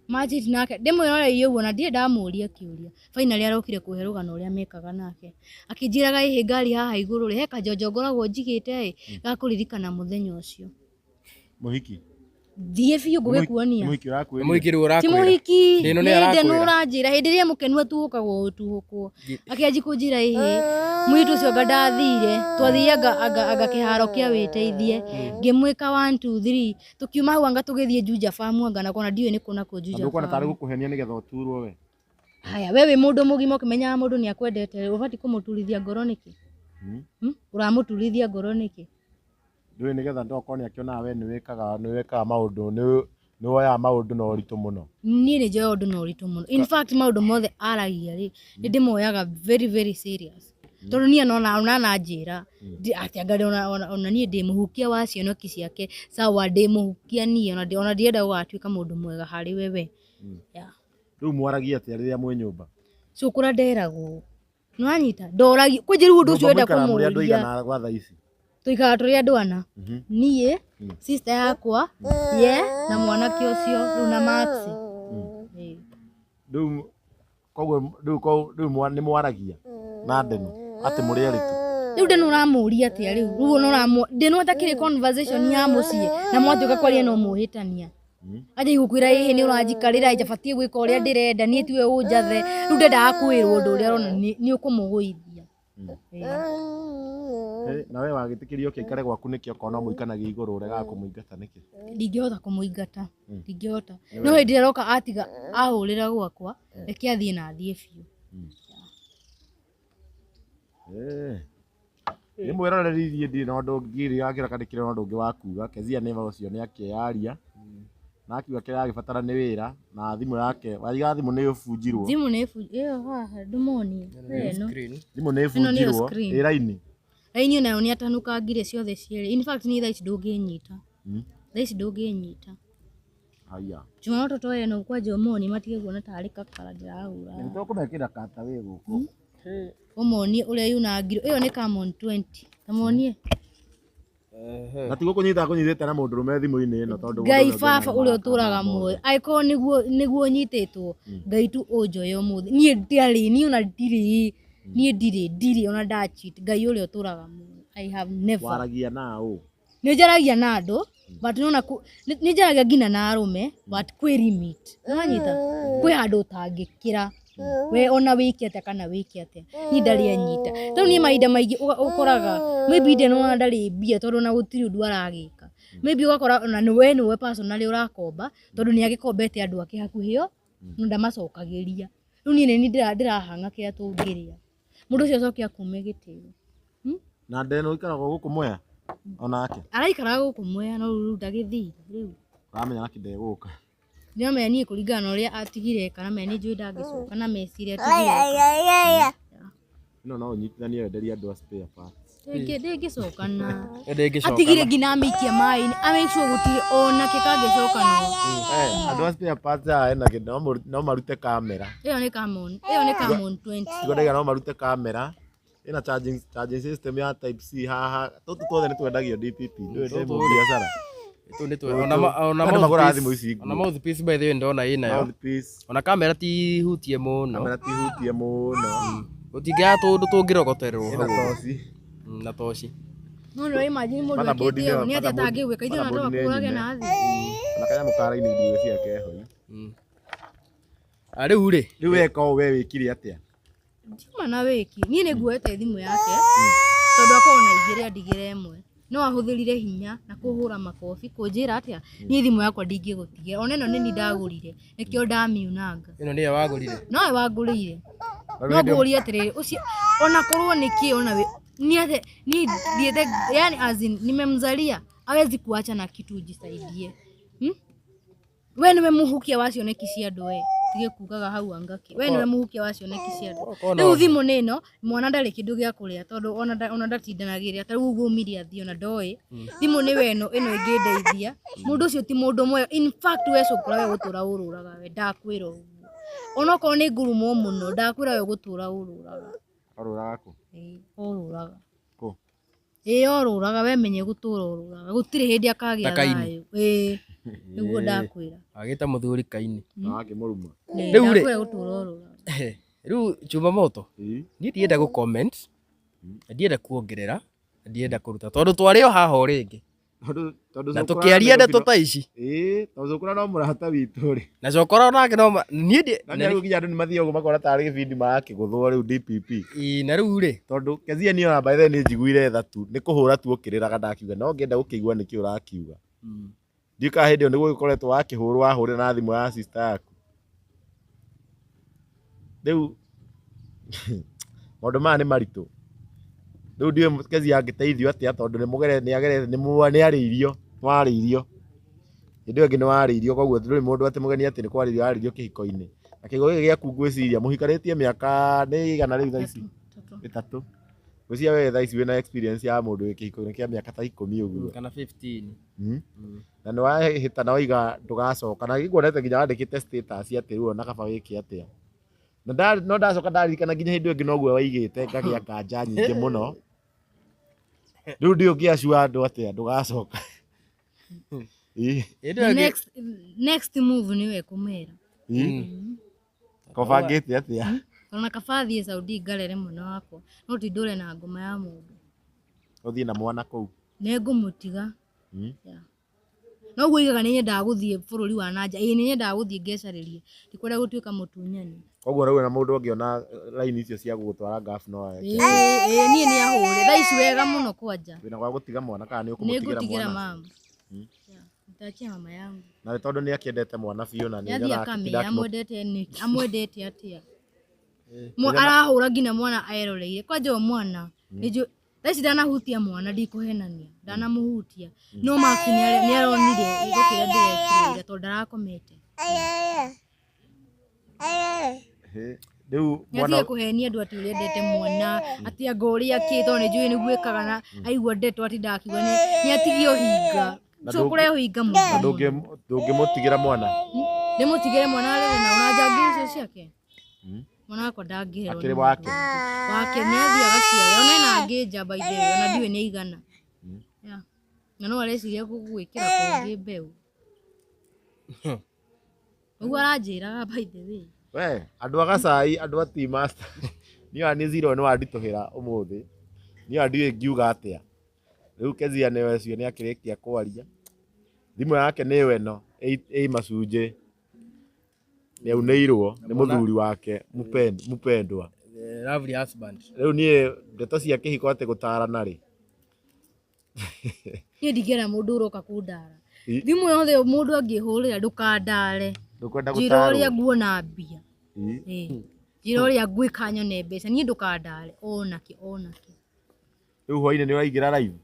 Machit nake, ndĩmwĩroreirie ũguo na ndirĩ ndamũria kĩũria. Finally arokire kũhe rũgano ũrĩa mekaga nake. Akĩnjĩraga ĩhĩ ngari haha igũrũ rĩ, he kanjonjo ngoragwo njigĩte ĩ, gakũririkana mũthenya ũcio. Mũhiki. Thiĩ biũ ngũgĩkuonia. Mũhiki ũrakwĩrire. Mũhiki rĩu Ti ũrakwĩra. mũhiki, Ndĩno nĩ nĩ ndeno arakwĩra. ũranjĩra hĩndĩ ĩrĩa mũkenu atuhũkagwo ũtuhũkwo. Akĩanji kũnjĩra ĩhĩ, mũirĩtu ũcio anga ndathire, twathire anga kĩharo kĩa wĩteithie, ngĩmwĩka 1 2 3, tũkiuma hau anga tũgĩthiĩ Juja Farm anga na kona ndiũĩ nĩ kũ na kũ Juja Ndũkuona tarĩ Farm. gũkũhenia nĩgetha ũturwo we. Haya, we wĩ mũndũ mũgima ũkĩmenyaga mũndũ nĩ akwendete, ũbatiĩ kũmũturithia ngoro nĩkĩ? Ũramũturithia ngoro nĩkĩ? Ndũĩ nĩgetha ndokorwo nĩ akĩonaga we nĩwĩkaga maũndũ, nĩwoyaga maũndũ na ũritũ mũno. Niĩ nĩ njoyaga ũndũ na ũritũ mũno. In fact maũndũ mothe aragia rĩ, nĩ ndĩmoyaga very very serious. Tondũ niĩ ona ananjĩra atĩ anga ona niĩ ndĩ mũhukia wa cioneki ciake, sawa ndĩ mũhukia niĩ, ona ndirenda gũgatuĩka mũndũ mwega harĩ we we. Yeah. Rĩu mwaragia atĩa rĩrĩa mwĩ nyũmba? Cũkũra nderagwo. Nĩwanyita? Ndoragio. Kwĩ njĩra ũndũ ũcio wenda Nyũmba mũikaraga mũrĩ andũ kũmũria. aigana gwa thaa ici? Tũikaraga tũrĩ andũ ana. Niĩ, sister yakwa, ye na mwanake ũcio rĩu na Max. Rĩu koguo rĩu nĩ mwaragia na Ndeno atĩ mũrĩ erĩ tu. Rĩu Ndeno ũramũria atĩa rĩu? Rĩu ona ũramũ Ndeno atakĩrĩ conversation ya mũciĩ na mwatuĩka kwaria no mũhĩtania. Anjia gũkwĩra ĩhĩ nĩ ũranjikarĩra njabatiĩ gwĩka ũrĩa ndĩrenda niĩ tiwe ũnjathe. Rĩu ndendaga kwĩrwo ũndũ ũrĩa arona nĩ ũkũmũgũithia. Na we wagĩtĩkĩrio ũkĩikare gwaku nĩkĩ okorwo no mũikanagia igũrũ ũregaga kũmũingata nĩkĩ? Ndingĩhota kũmũingata, ndingĩhota. No hĩndĩ ĩrĩa aroka atiga ahũrĩra gwakwa, reke athiĩ na athiĩ biũ. Nĩ mwĩroreri ithiĩ ndirĩ na ũndũ ũngĩ ngĩra kana ndĩkĩrĩ na ũndũ ũngĩ wa kuga. Kezia nĩ ũcio nĩ akĩyaria na akiuga kĩrĩa aragĩbatara nĩ wĩra na thimũ yake waiga thimũ nĩ ĩbunjirwo. Thimũ nĩ ĩyo haha ndũmonie. Ĩno. Thimũ nĩ Ĩno nĩyo ĩbunjirwo screen. ĩ raini. Raini onayo nĩ atanũkangire ciothe cierĩ. In fact niĩ thaa ici ndũngĩnyita. Thaa ici ndũngĩnyita. Haya. Juma no tũtoe ĩno kwanja ũmonie matige kuona tarĩ kakara ndĩrahũra. Nĩ tũkũmekĩra kata wĩ gũkũ. Ũmonie ũrĩa yunangirwo. Ĩyo nĩ Camon 20. Tamonie. Na ti gũkũnyita akũnyitĩte na mũndũrũme thimũ-inĩ ĩno tondũ Ngai mũndũ ũrĩa baba ũngĩ ũrĩa ona ũtũraga mothe. muoyo angĩkorwo nĩguo nyitĩtwo Ngai tu ũnjoe ũmũthĩ. Niĩ ndiarĩ, niĩ ona ndirĩ, niĩ ndirĩ, ndirĩ ona ndacheat. Ngai ũrĩa ũtũraga muoyo I have never. Waragia na ũ? Nĩ njaragia na andũ but nĩwona nĩ njaragia nginya na arũme but kwĩ limit. Nĩwanyita? Kwĩ handũ ũtangĩkĩra. We ona wĩke atĩa kana wĩke atĩa. Niĩ ndarĩ anyita. Tondũ niĩ mahinda maingĩ ũkoraga maybe ndĩnona ndarĩ mbia tondũ ona gũtirĩ ũndũ aragĩka. Maybe ũgakora ona we nĩwe personally ũrakomba tondũ nĩ agĩkombete andũ ake hakuhĩ o no ndamacokagĩria. Rĩu niĩ nĩ niĩ ndĩrahang'a kĩrĩa tũngĩrĩa. Mũndũ ũcio acoke akume gĩtĩo. Na Ndeno ũikaraga gũkũ Mwea onake? Araikaraga gũkũ Mwea no rĩu ndagĩthire rĩu. Ũramenya nake ndegũka. Nĩramenya niĩ kũringana na ũrĩa atigire eka na niĩ njũĩ ndangĩcoka na meciria atigire eka. Ĩno no ũnyitithanie wenderie andũ a spare parts. Ndĩngĩcoka na Ndĩngĩcoka. atigire nginya amĩikia maĩ-inĩ amake sure gũtirĩ onake kangĩcoka no. Andũ a spare parts aya ena kĩndũ no marute kamera. Ĩyo nĩ Camon, ĩyo nĩ Camon 20. Tiguo ndaiga no marute kamera. Ĩna charging system ya type C haha. Tũtũ tuothe nĩ twendagio DPP. Ndũĩ ndĩ mũbiacara. Tũtũ nĩ twe- ona ona Andũ magũraga mouthpiece- thimũ ici nguũ. Ona mouthpiece by the way ndona ĩnayo. Mouthpiece. Ona kamera ti hutie mũno. Kamera ti hutie mũno. Gũtingĩaga tũndũ tũngĩrogotererwo Ĩna hau. toci. Na toci. No no imagine mũndũ Motherboard ekĩte ũũ nĩyo- nĩ atĩa motherboard- atangĩgwĩka ithuĩ ona motherboard nĩ tũgakũrage nyume. na thĩ. Ona kanyamũ ka raini ndiũĩ ciake ho. Rĩu rĩ Rĩu weka ũũ we wĩkire atĩa? Ndiuma na wĩki niĩ nĩ nguoete thimũ yake tondũ akorwo na igĩrĩ andigĩre ĩmwe no ahũthĩrire hinya na kũhũra makobi kũnjĩra atĩa niĩ thimũ yakwa ndingĩgũtigĩra ona ĩno nĩ niĩ ndagũrire nĩkĩo ndamiunanga. Ĩno nĩyo wagũrire? Nowe wangũrĩire. No ngũrie atĩrĩrĩ ũcio ona korwo nĩ kĩ ona ni ate ni thiĩte yani as in nimemzalia hawezi kuacha na kitu ujisaidie. We niwe muhukia wa cioneki cia andũ we tige kugaga hau angaki we niwe muhukia wa cioneki cia andũ. Rĩu thimũ nĩ ĩno mwana ndarĩ kĩndũ gĩa kũrĩa tondũ ona ndatindanagĩrĩra ta rĩu ũguo umire athiĩ ona ndoĩ thimũ nĩwe ĩno ĩno ĩngĩndeithia mũndũ ũcio ti mũndũ mwega in fact we cũkũra we gũtũra ũrũraga we ndakwĩra ũguo onokorwo nĩ ngurumwo mũno ndakwĩra we gũtũra ũrũraga. Ũrũraga kũ? Ĩĩ ũrũraga. Kũ? Ĩĩ ũrũraga we menye gũtũra ũrũraga gũtirĩ hĩndĩ akagĩa thayũ. Ĩĩ nĩguo ndakwĩra. Agĩta mũthuri Kaini. Na wakĩmũruma. Rĩu rĩ ndakwĩra gũtũra ũrũraga. Rĩu Chuma Moto niĩ ndienda gũ comment ndienda kuongerera ndienda kũruta tondũ twarĩ o haha o rĩngĩ. Na tũkĩaria ndeto ta ici. Ĩĩ tondũ Cũkũra no mũrata witũ rĩ. Na Cũkũra onake no niĩ ndi Na rĩu nginya andũ nĩ mathiaga ũguo makona tarĩ gĩbindi marakĩgũthwo rĩu DPP. Ĩĩ na rĩu rĩ tondũ Kezia niĩ ona by the way nĩ njiguire tha tu nĩ kũhũra tu ũkĩrĩraga ndakiuga no ngĩenda gũkĩigua nĩkĩ ũrakiuga. Ndiũĩ kana hĩndĩ ĩyo nĩguo ũgĩkoretwo wakĩhũrwo wahũrĩra na thimũ ya sister yaku. Rĩu maũndũ maya nĩ maritũ. Rĩu ndiũĩ Kezia angĩteithio atĩa tondũ nĩ mũgere nĩ agere nĩ arĩirio nĩ warĩirio. Hĩndĩ ĩyo ĩngĩ nĩ warĩirio koguo ndũrĩ mũndũ atĩ mũgeni atĩ nĩ kwarĩrio arĩirio kĩhiko-inĩ. Na kĩhiko gĩkĩ gĩaku ngwĩciria mũhikanĩtie mĩaka nĩ igana rĩu thaa ici? Ĩtatũ. Ngwĩciria we thaa ici wĩna experience ya mũndũ wĩ kĩhiko-inĩ kĩa mĩaka ta 10 ũguo. Kana 15. Na nĩ wahĩta na waiga ndũgacoka na ngĩkuonete nginya wandĩkĩte status atĩ rĩu ona kaba wĩke atĩa. Na no ndacoka ndaririkana nginya hĩndĩ ĩyo ĩngĩ noguo waigĩte ngagĩa nganja nyingĩ mũno. Rĩu ndiũĩ ũngĩacua andũ atĩa ndũgacoka. Next move nĩwe kũmera. Kobangĩte atĩa? Ona kaba thiĩ Saudi ngarere mwana wakwa no ti ndũre na ngoma ya mũndũ. Ũthiĩ na mwana kũu? Nĩngũmũtiga. Noguo oigaga nĩ nyendaga gũthiĩ bũrũri wa na nja. Ĩĩ nĩ nyendaga gũthiĩ ngecarĩrie. Ndikwenda gũtuĩka mũtunyani. Koguo rĩu ona mũndũ angĩona raini icio cia gũgũtwara Gulf no eke. Ĩĩ niĩ nĩ ahũre. Thaa ici wega mũno kwanja. Wĩna gwa gũtiga mwana kana nĩ ũkũmũtigĩra Nĩngũtigĩra mwana? mama. Nitachia mama yangu. Na nĩ tondũ nĩ akĩendete mwana biũ na nĩ Nĩathiĩ nyonaga akamenya akĩtinda akĩmũ- amwendete nĩkĩ, amwendete atĩa. Arahũra nginya mwana eroreire. Kwanja o mwana nĩnjũĩ thaa ici ndanahutia mwana ndikũhenania ndanamuhutia no Max nĩ aronire gĩko kĩrĩa ndĩrekire tondũ ndarakomete. Rĩu mwana Nĩatige kũhenia andũ atĩ ũrĩa endete mwana atĩ anga ũrĩa kĩ tondũ nĩnjũĩ nĩguo ĩkaga na aigua ndeto atindaga akiuga nĩatigie ũhinga. Cũkũra ũhinga mũno. Na ndũngĩmũtigĩra mwana? Ndĩmũtigĩre mwana arere na ona njangiri icio ciake? Mwana wakwa ndangĩherwo Akĩrĩ nĩ wake? mũndũ. Wake nĩ athiĩ agaciare ona ena angĩ nja by the way ona ndiũĩ nĩ aigana. Na no areciria gwĩkĩra kũngĩ mbeũ. Ũguo aranjĩraga by the way. We, andũ a Gacai, andũ a Tea Master. Niĩ ona nĩ zero nĩ wanditũhĩra ũmũthĩ. Niĩ ona ndiũĩ ngiuga atĩa. Rĩu Kezia nĩwe ũcio nĩ akĩrĩkia kwaria. Thimũ yake nĩyo ĩno ĩ macunjĩ. Nĩ aunĩirwo nĩ mũthuri wake mũpendwa. Lovely husband. Rĩu niĩ ndeto cia kĩhiko atĩ gũtarana rĩ. Niĩ ndingĩenda mũndũ ũroka kũndara. Thimũ yothe mũndũ angĩhũrĩra ndũkandare. Ndũkwenda Njĩra gũtarwo. ũrĩa nguona mbia. Njĩra ũrĩa ngwĩka nyone mbeca. Niĩ ndũkandare onakĩ onakĩ. Rĩu hwainĩ nĩ ũraingĩra live?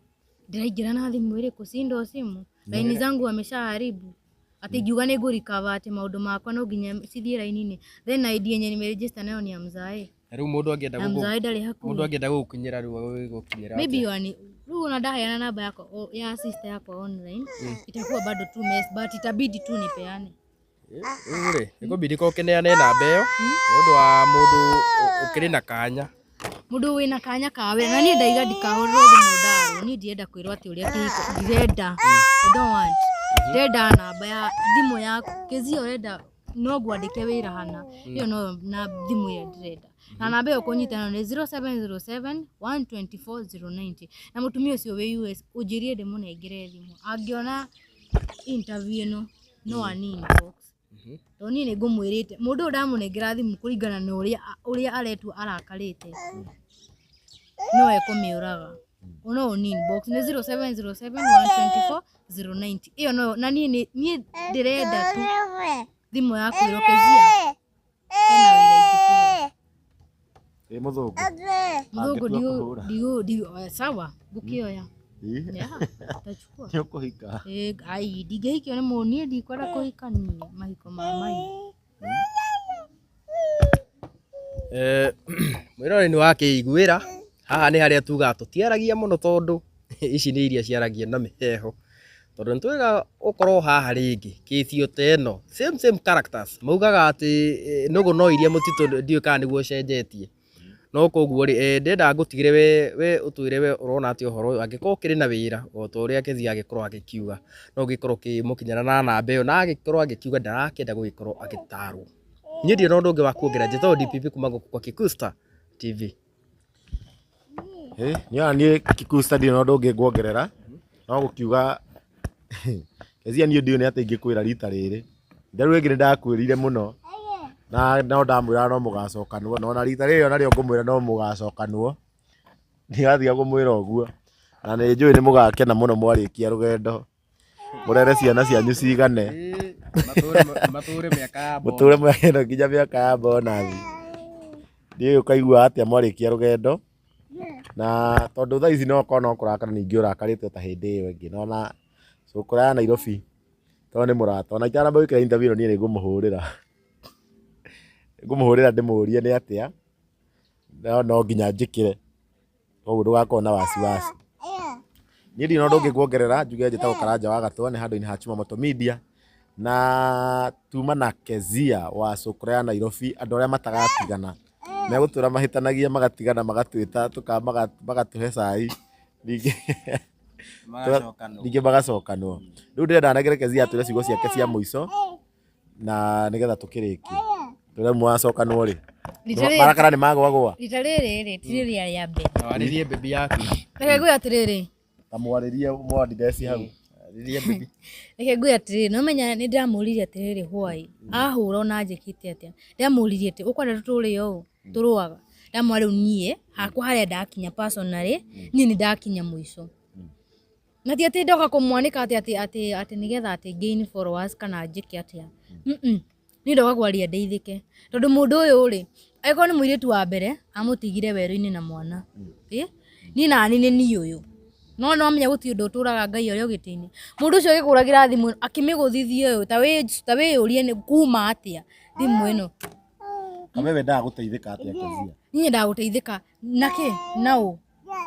Ndĩraingĩra na thimũ ĩrĩkũ? Si ndo simu. Laini zangu ameshaharibu. Ati ngiuga nĩ ngũrecover atĩ maũndũ makwa no nginya cithiĩ raini-inĩ. Then ID yenye nimeregister nayo ni ya mzae. Na rĩu mũndũ angĩenda Na mzae ndarĩ hakuhĩ. Mũndũ angĩenda gũgũkinyĩra rĩu agũgũkinyĩra Maybe atĩa? you are rĩu ona ndaheana namba yakwa ya sister yakwa online itakuwa bado tu mess but itabidi tu nipeane. Rĩu rĩ nĩkũbidi ko ũkĩneane namba ĩyo nĩ ũndũ wa mũndũ ũkĩrĩ na kanya. Mũndũ wĩna kanya ka wĩra na niĩ ndaiga ndikahũrĩrwo thimũ ndarwo. Niĩ ndirenda kwĩrwo atĩ ũrĩa kĩhiko ndirenda. I don't want. Ndĩrenda namba ya thimũ yaku. Kezia ũrenda no ngwandĩke wĩra hana. Ĩyo no na thimũ ĩrĩa ndĩrenda. Na namba ĩyo kũnyita nayo nĩ 0707 124 090. Na mũtumia ũcio wĩ US ũnjĩrie ndĩmũnengere thimũ. Angĩona interview ĩno no ani inbox. Tondũ niĩ nĩ ngũmwĩrĩte mũndũ ũyũ ndamũnengera thimũ kũringana na ũrĩa aretua arakarĩte no ekũmĩũraga. No ũni inbox nĩ 0707 124 090 ĩyo no na niĩ niĩ ndĩrenda tu thimũ yaku ĩroke Kezia hena wĩra ingĩkũhe. Ĩ mũthũngũ. Mũthũngũ Angĩtua kũhũra. Sawa ngũkĩoya. Ĩ, Yeah, tachukua. nĩ ũkũhika. Eh, ai ndingĩhikio nĩ mũndũ niĩ ndikwenda kũhikania mahiko ma mai. Mwĩroreri nĩ wakĩiguĩra haha nĩ harĩa tugaga tũtiaragia mũno tondũ ici nĩ iria ciaragia na mĩheho tondũ nĩ twĩrĩga gũkorwo haha rĩngĩ kĩcio ta ĩno same same characters maugaga atĩ nũgũ no iria mũtitũ ndiũĩ kana nĩguo ũcenjetie no koguo rĩ ndĩrenda ngũtigĩre we ũtwĩre we ũrona atĩa ũhoro ũyũ angĩkorwo ũkĩrĩ na wĩra o ta ũrĩa Kezia agĩkorwo agĩkiuga no ũgĩkorwo ũkĩmũkinyĩra na namba ĩyo na agĩkorwo agĩkiuga ndarakĩenda gũgĩkorwo agĩtarwo. Niĩ ndirĩ na ũndũ ũngĩ wa kuongerera njĩtagwo DPP kuma gũkũ kwa Kikuyu Star TV. Ĩ, niĩ ona niĩ Kikuyu Star ndirĩ na ũndũ ũngĩ nguongerera no gũkiuga Kezia niĩ ndiũĩ nĩ atĩa ingĩkwĩra rita rĩrĩ. Rĩu rĩngĩ nĩ ndakwĩrire mũno na no ndamwĩra no mũgacokanwo na ona rita rĩrĩ onarĩo ngũmwĩra no mũgacokanwo ndigatiga kũmwĩra ũguo na nĩ njũĩ nĩ mũgakena mũno mwarĩkia rũgendo mũrere ciana cianyu cigane Matũre mĩaka ya mũtũre mwena nginya mĩaka ya bonathi. Ndiũĩ ũkaigua atĩa mwarĩkia rũgendo na tondũ thaa ici no okorwo no kũrakara ningĩ ũrakarĩte o ta hĩndĩ ĩyo ĩngĩ no ona cũkũra ya Nairobi tondũ nĩ mũrata ona itanamba gwĩkĩra interview ĩno niĩ nĩ ngũmũhũrĩra ngũmũhũrĩra ndĩmũrie nĩ atĩa no no nginya njĩkĩre koguo ndũgakorwo na wasiwasi. Niĩ ndirĩ na ũndũ ũngĩ nguongerera njuge njĩtagwo Karanja wa Gatwa nĩ handũ-inĩ ha Chumamoto Media na tuma na Kezia wa cũkũra ya Nairobi andũ arĩa matagatigana megũtũra mahĩtanagia magatigana magatwĩta magatũhe cai ningĩ ningĩ magacokanwo. Rĩu ndĩrenda nengere Kezia atwĩre ciugo ciake cia mũico na nĩgetha tũkĩrĩkie. Tũrĩa mwacokanwo rĩ marakara nĩ magwagwa Rita rĩrĩ rĩ ti rĩrĩa rĩa mbere. Warĩrie bebi yaku. Reke ngwĩre atĩrĩrĩ. Ta mwarĩrie mwandideci hau. Warĩrie bebi. Reke ngwĩre atĩrĩrĩ, no menya nĩ ndĩramũririe atĩrĩrĩ why ahũra ona njĩkĩte atĩa. Ndĩramũririe atĩ ũkwenda tũtũre ũũ tũrũaga. Ndamwĩra rĩu niĩ hakwa harĩa ndakinya personally niĩ nĩ ndakinya mũico. Na ti atĩ ndoka kũmwanĩka atĩ atĩ atĩ atĩ nĩgetha atĩ gain followers kana njĩke atĩa. Niĩ ndoka kwaria ndeithĩke. Tondũ mũndũ ũyũ rĩ, angĩkorwo nĩ mũirĩtu wa mbere amũtigire werũ-inĩ na mwana. Ĩ? Niĩ nani nĩ niĩ ũyũ. No no menya gũtirĩ ũndũ ũtũraga Ngai arĩ o gĩtĩ-inĩ. Mũndũ ũcio agĩkũragĩra thimũ ĩno akĩmĩgũthithia ũyũ ta wĩyũrie nĩ kuma atĩa thimũ ĩno. Kamwe wendaga gũteithĩka atĩa Kezia? Niĩ nyendaga gũteithĩka na kĩ? Na ũ?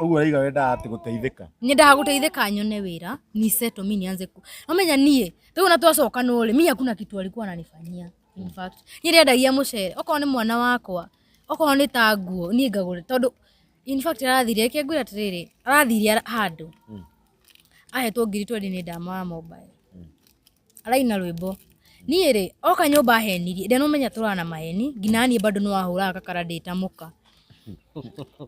Ũguo ũraiga wendaga atĩ gũteithĩka? Nyendaga gũteithĩka nyone wĩra ni settle mi nianze ku. Wamenya niĩ rĩu na twacokanwo rĩ mi hakuna kitu alikuwa ananifanyia. In fact niĩ ndĩendagia mũcere okorwo nĩ mwana wakwa okorwo nĩ ta nguo niĩ ngagũra tondũ in fact arathire reke ngwĩre atĩrĩrĩ arathire handũ ahetwo ngiri twendi nĩ ndama wa mobile araina rwĩmbo niĩ rĩ oka nyũmba ahenirie ndanamenya tũraga na maheni nginya niĩ bado no ahũraga kakara ndĩ ta mũka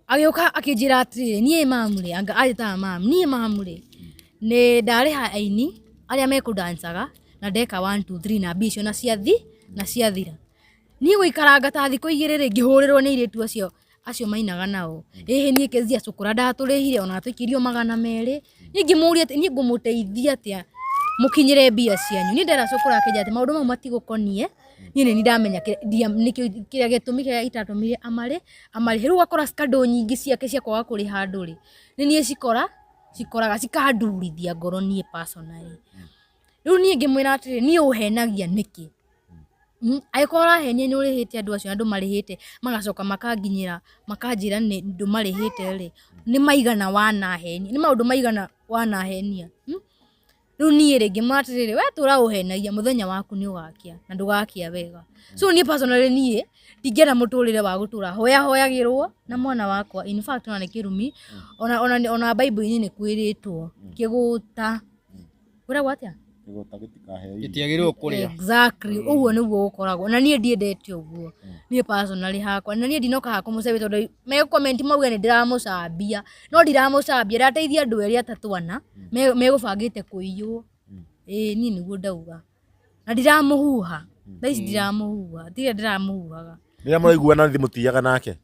agĩũka akĩnjĩra atĩrĩrĩ niĩ mamu rĩ anga anjĩtaga mamu niĩ mamu rĩ nĩ ndarĩha aini arĩa mekũndancaga na ndeka 1 2 3 na mbia icio na ciathi na ciathira niĩ gũikaranga ta thikũ igĩrĩ rĩ ngĩhũrĩrwo nĩ airĩtu acio acio mainaga nao ĩhĩ niĩ Kezia cũkũra ndatũrĩhire ona atũikĩrio 200 niĩ ngĩmũria atĩ niĩ ngũmũteithia atĩa mũkinyĩre mbia cianyu niĩ ndera cũkũra akĩnjĩra atĩ maũndũ mau matigũkonie niĩ nĩ ndamenya nĩkĩo kĩrĩa gĩtũmi kĩrĩa itatũmire amarĩ amarĩhe rĩu ũgakora scandal nyingĩ ciake cia kwaga kũrĩha andũ rĩ nĩ niĩ cikora cikoraga cikandurithia ngoro niĩ personally rĩu niĩ ngĩmwĩra atĩrĩrĩ niĩ ũhenagia nĩkĩ angĩkorwo ũrahenia nĩ ũrĩhĩte andũ acio andũ marĩhĩte magacoka makanginyĩra makanjĩra nĩ ndũmarĩhĩte rĩ nĩ maigana wanahenia nĩ maũndũ maigana wanahenia Rĩu niĩ rĩ ngĩmwĩra atĩrĩrĩ we tũra ũhenagia mũthenya waku nĩ ũgakĩa na ndũgakĩa wega so niĩ personally niĩ ndingĩenda mũtũrĩre wa gũtũra hoya hoyagĩrwo na mwana wakwa in fact ona nĩ kĩrumi ona ona ona Bible-inĩ nĩ kwĩrĩtwo kĩgũta kwĩragwo atĩa Kĩgũta gĩtikaheo irio. Gĩtiagĩrĩirwo kũrĩa. Exactly ũguo nĩguo gũkoragwo na niĩ ndiendete ũguo niĩ personally hakwa na niĩ ndinoka haha kũmũcambia tondũ me comment mauge nĩ ndĩramũcambia no ndiramũcambia ndateithia andũ erĩ atatũ ana megũbangĩte kũiywo ĩĩ niĩ nĩguo ndauga na ndiramũhuha. Thaa ici ndiramũhuha, tiga ndĩramũhuhaga. Rĩrĩa mũraiguana thimũ tiaga nake.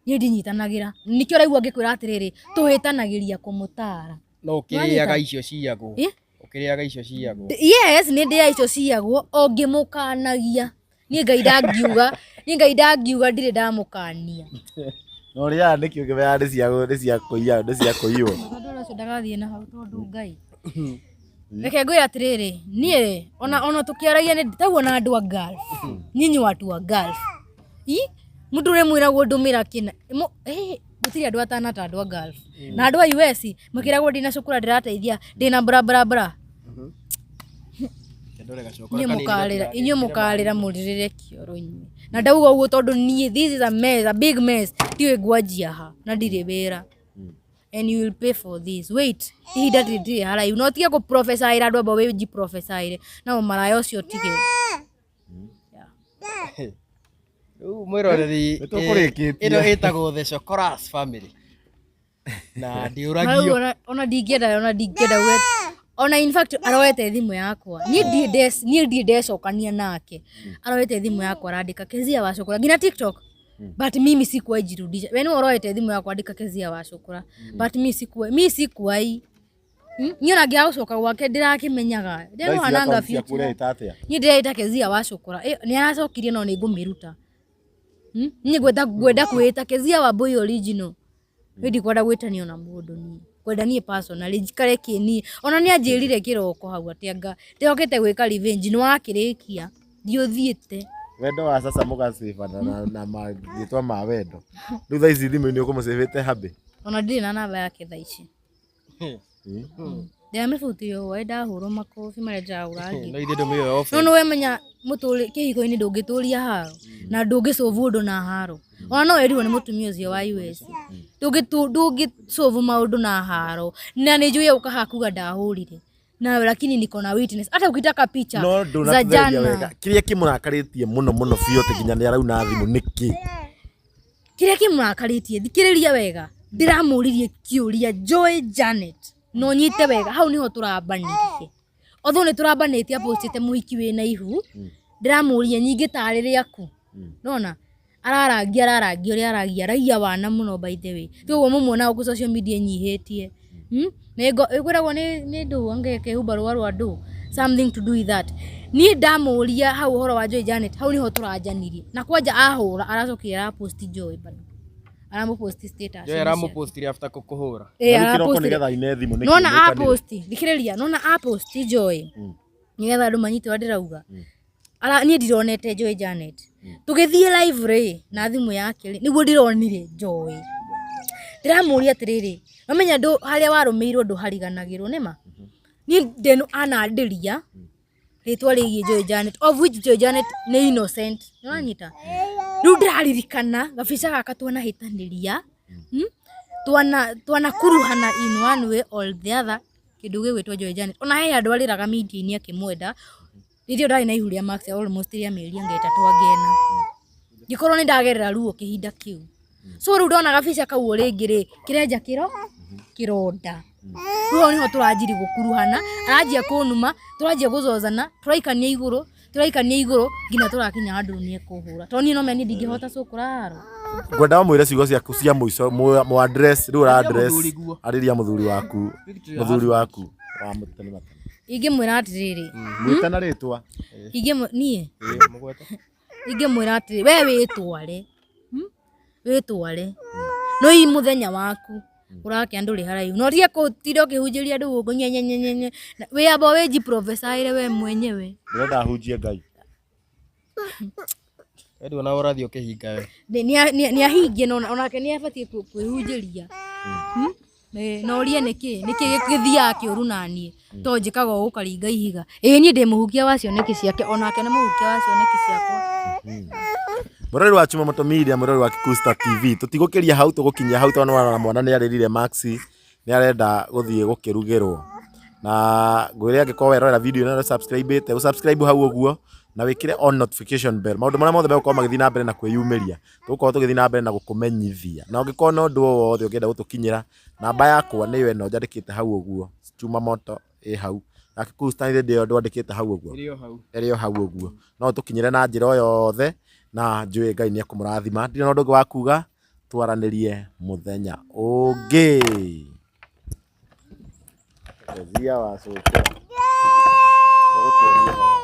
Niĩ ndinyitanagĩra, nĩkĩo ũraigua ngĩkwĩra atĩrĩrĩ, tũhĩtanagĩria kũmũtara. No ũkĩrĩaga icio ciyagwo. Ĩ? Ũkĩrĩaga icio ciyagwo. Yes, nĩ ndĩaga icio ciyagwo o ngĩmũkanagia. Niĩ Ngai ndangiuga, niĩ Ngai ndangiuga ndirĩ ndamũkania. Na ũrĩaga nĩkĩ ũkĩmenyaga nĩ cia nĩ cia kũiya nĩ cia kũiywo. Tondũ ũcio ndagathiĩ na hau tondũ Ngai. Reke ngwĩre atĩrĩrĩ, niĩ ona tũkĩaragia nĩ taguo na andũ a Gulf. Nyinyi watu wa Gulf. I mũndũ ũrĩa mwĩragwo ndũmĩra kĩna. Gũtirĩ andũ atana ta andũ a Gulf. Na andũ a US makĩragwo ndĩna cukura ndĩrateithia, ndĩna bra bra bra. Inyuĩ mũkarĩra, inyuĩ mũkarĩra mũrĩrĩre kĩoro inyuĩ. Na ndauga ũguo tondũ niĩ this is a mess, a big mess. Ndiũĩ ngwanjia ha na ndirĩ wĩra. And you will pay for this. Wait, ihinda rĩtirĩ haraihu. Na ũtige kũ-prophesy-ĩra andũ amba wĩji-prophesy-ĩre. Na ũmaraya ũcio ũtige. Rĩu mwĩroreri Nĩ tũkũrĩkĩtie. ĩno ĩtagwo The Chokoras Family. Na ndĩũragio. Ona ndingĩenda, ona ndingĩenda ona in fact aroete thimũ yakwa. Niĩ ndirĩ niĩ ndirĩ ndecokania nake. Aroete thimũ yakwa arandĩka Kezia wa Cukura nginya TikTok. But mimi sikuwahi jirudisha. We nĩwe ũroete thimũ yakwa andĩka Kezia wa Cukura. But mi sikuwahi, mi sikuwahi. Niĩ ona ngĩaga gũcoka gwake ndĩrakĩmenyaga. Ndĩrĩ Ciaku future. ũreĩta atĩa? Niĩ ndĩreĩta Kezia wa Cukura. Nĩ aracokirie no nĩ ngũmĩruta. Niĩ ngwenda kwĩĩta Kezia wa Mbui original. Niĩ ndikwenda gwĩtanio na mũndũ niĩ. Kwenda niĩ personally njikare kĩniĩ. Ona nĩ anjĩrire kĩroko hau atĩ anga ndĩrokĩte gwĩka revenge nĩ wakĩrĩkia. Ndiũthiĩte. Wendo wa sasa mũgacĩbana na marĩtwa ma wendo. Rĩu thaa ici thimũ-inĩ ũkũmũcĩbĩte hubby. Ona ndirĩ na namba yake thaa ici. Ndĩramĩbutire hwaĩ ndahũrwo makobi marĩa ndĩrahũra angĩ. No ithuĩ ndũmĩoĩ off. No nĩ wemenya mũtũrĩ kĩhiko-inĩ ndũngĩtũria haro na ndũngĩcovu ũndũ na haro. Ona no werirwo nĩ mũtumia ũcio wa US. Ndũngĩcovu maũndũ na haro. Na nĩ njũĩ ũka haha kuga ndahũrire. Na lakini niko na witness. Hata ukitaka picha No za ndũnatũtheria jana. wega. Kĩrĩa kĩmũrakarĩtie mũno mũno biũ atĩ nginya nĩ arauna thimũ nĩkĩ? Kĩrĩa kĩmũrakarĩtie thikĩrĩria wega, ndĩramũririe kĩũria Joy Janet na ũnyite wega, hau nĩho tũrambanirie. Although nĩ tũrambanĩtie apostĩte mũhiki wĩna ihu, ndĩramũria nyingĩ tarĩ rĩaku. Nona ararangia ararangia ũrĩa aragia, aragia wana mũno by the way. Ti ũguo mũmuonaga gũkũ social media ĩnyihĩtie. Ĩkwĩragwo nĩ ndũ anga ĩkehumba rũa rwa ndũ, something to do with that. Niĩ ndamũria hau ũhoro wa Joy Janet, hau nĩho tũranjanirie. Na kwanja ahũra aracokire arapost Joy bado. Aramũpost status. Joy aramũpostire after kũkũhũra. Ĩ, Na rĩu kĩroko arapostire. nĩgetha aine thimũ nĩkĩ? Nona Nĩkĩ? apost, thikĩrĩria, nona apost Joy. Nĩgetha andũ manyite ũrĩa ndĩrauga. Ara niĩ ndironete Joy Janet. Tũgĩthiĩ live rĩ na thimũ yake rĩ nĩguo ndĩronire Joy. Ndĩramũria atĩrĩrĩ, wamenya ndũ harĩa warũmĩirwo ndũhariganagĩrwo nĩma? Niĩ ndeno anandĩria rĩtwa rĩgiĩ Joy Janet of which Joy Janet nĩ innocent. Nĩwanyita? Rĩu ndĩraririkana gabica gaka twanahĩtanĩria, twanakuruhana in one way or the other kĩndũ gĩgwĩtwo Joy Janet. Ona he handũ arĩraga media-inĩ akĩmwenda rĩrĩa ndarĩ na ihu rĩa Max almost rĩa mĩeri anga ĩtatũ anga ĩna. Ngĩkorwo nĩ ndagerera ruo kĩhinda kĩu. So rĩu ndona gabica kau o rĩngĩ rĩ kĩrenja kĩro kĩronda. Rĩu hau nĩho tũranjirie gũkuruhana, aranjia kũnuma, tũranjia gũcocana, tũraikania igũrũ, tũraikania igũrũ nginya tũrakinya handũ nĩ ekũhũra. Tondũ niĩ no menya niĩ ndingĩhota cũkũra haro. Ngwenda wamwĩre ciugo ciaku cia mũico mũ address rĩu ũra address Mũthuri guo. arĩria mũthuri waku mũthuri waku wa mũtene matene. Ingĩmwĩra atĩrĩrĩ, Mwĩte na rĩtwa. niĩ Ĩ, mũgwete. ingĩmwĩra atĩrĩ, we wĩtware, wĩtware no ii mũthenya waku ũrakĩa ndũrĩ haraihu no ũtige gũtinda ũkĩhunjĩria andũ gũkũ nye nye nye nye nye wĩamba wĩji prophesy we mwenyewe. Ndĩrenda ahunjie Ngai. We nduona ũrathiĩ ũkĩhinga we. Nĩ ahingie na onake nĩ abatiĩ kwĩhunjĩria. Na ũrie nĩkĩ nĩkĩ gĩthiaga kĩũru naniĩ to njĩkaga o gũkaringa ihiga. Ĩĩ niĩ ndĩ mũhukia wa cioneki ciake onake nĩ mũhukia wa cioneki ciakwa. Mũrori wa Chuma Moto Media, mũrori wa Kikuyu Star TV, tũtigũkĩria hau tũgũkinyia hau tondũ nĩwona mwana nĩ arĩrire Maxi nĩ arenda gũthiĩ gũkĩrugĩrwo. Na ngwĩre angĩkorwo werorera video ĩno subscribe ĩte, ũ subscribe hau ũguo na wĩkĩre on notification bell. Maũndũ marĩa mothe megũkorwo magĩthiĩ na mbere na kwĩyumĩria, tũgũkorwo tũgĩthiĩ na mbere na gũkũmenyithia. Na ũngĩkorwo na ũndũ o wothe ũngĩenda gũtũkinyĩra, namba yakwa nĩyo ĩno njandĩkĩte hau ũguo, Chuma Moto ĩ hau. Ya Kikuyu Star Radio ndwandĩkĩte hau ũguo? Ĩrĩ o hau. Ĩrĩ o hau ũguo. No ũtũkinyĩre na njĩra o yothe na njũĩ Ngai nĩ ekũmũrathima. Ndirĩ na ũndũ ũngĩ wa kuga, twaranĩrie mũthenya ũngĩ. Kezia wa cũkũra. Ũgũtuonia.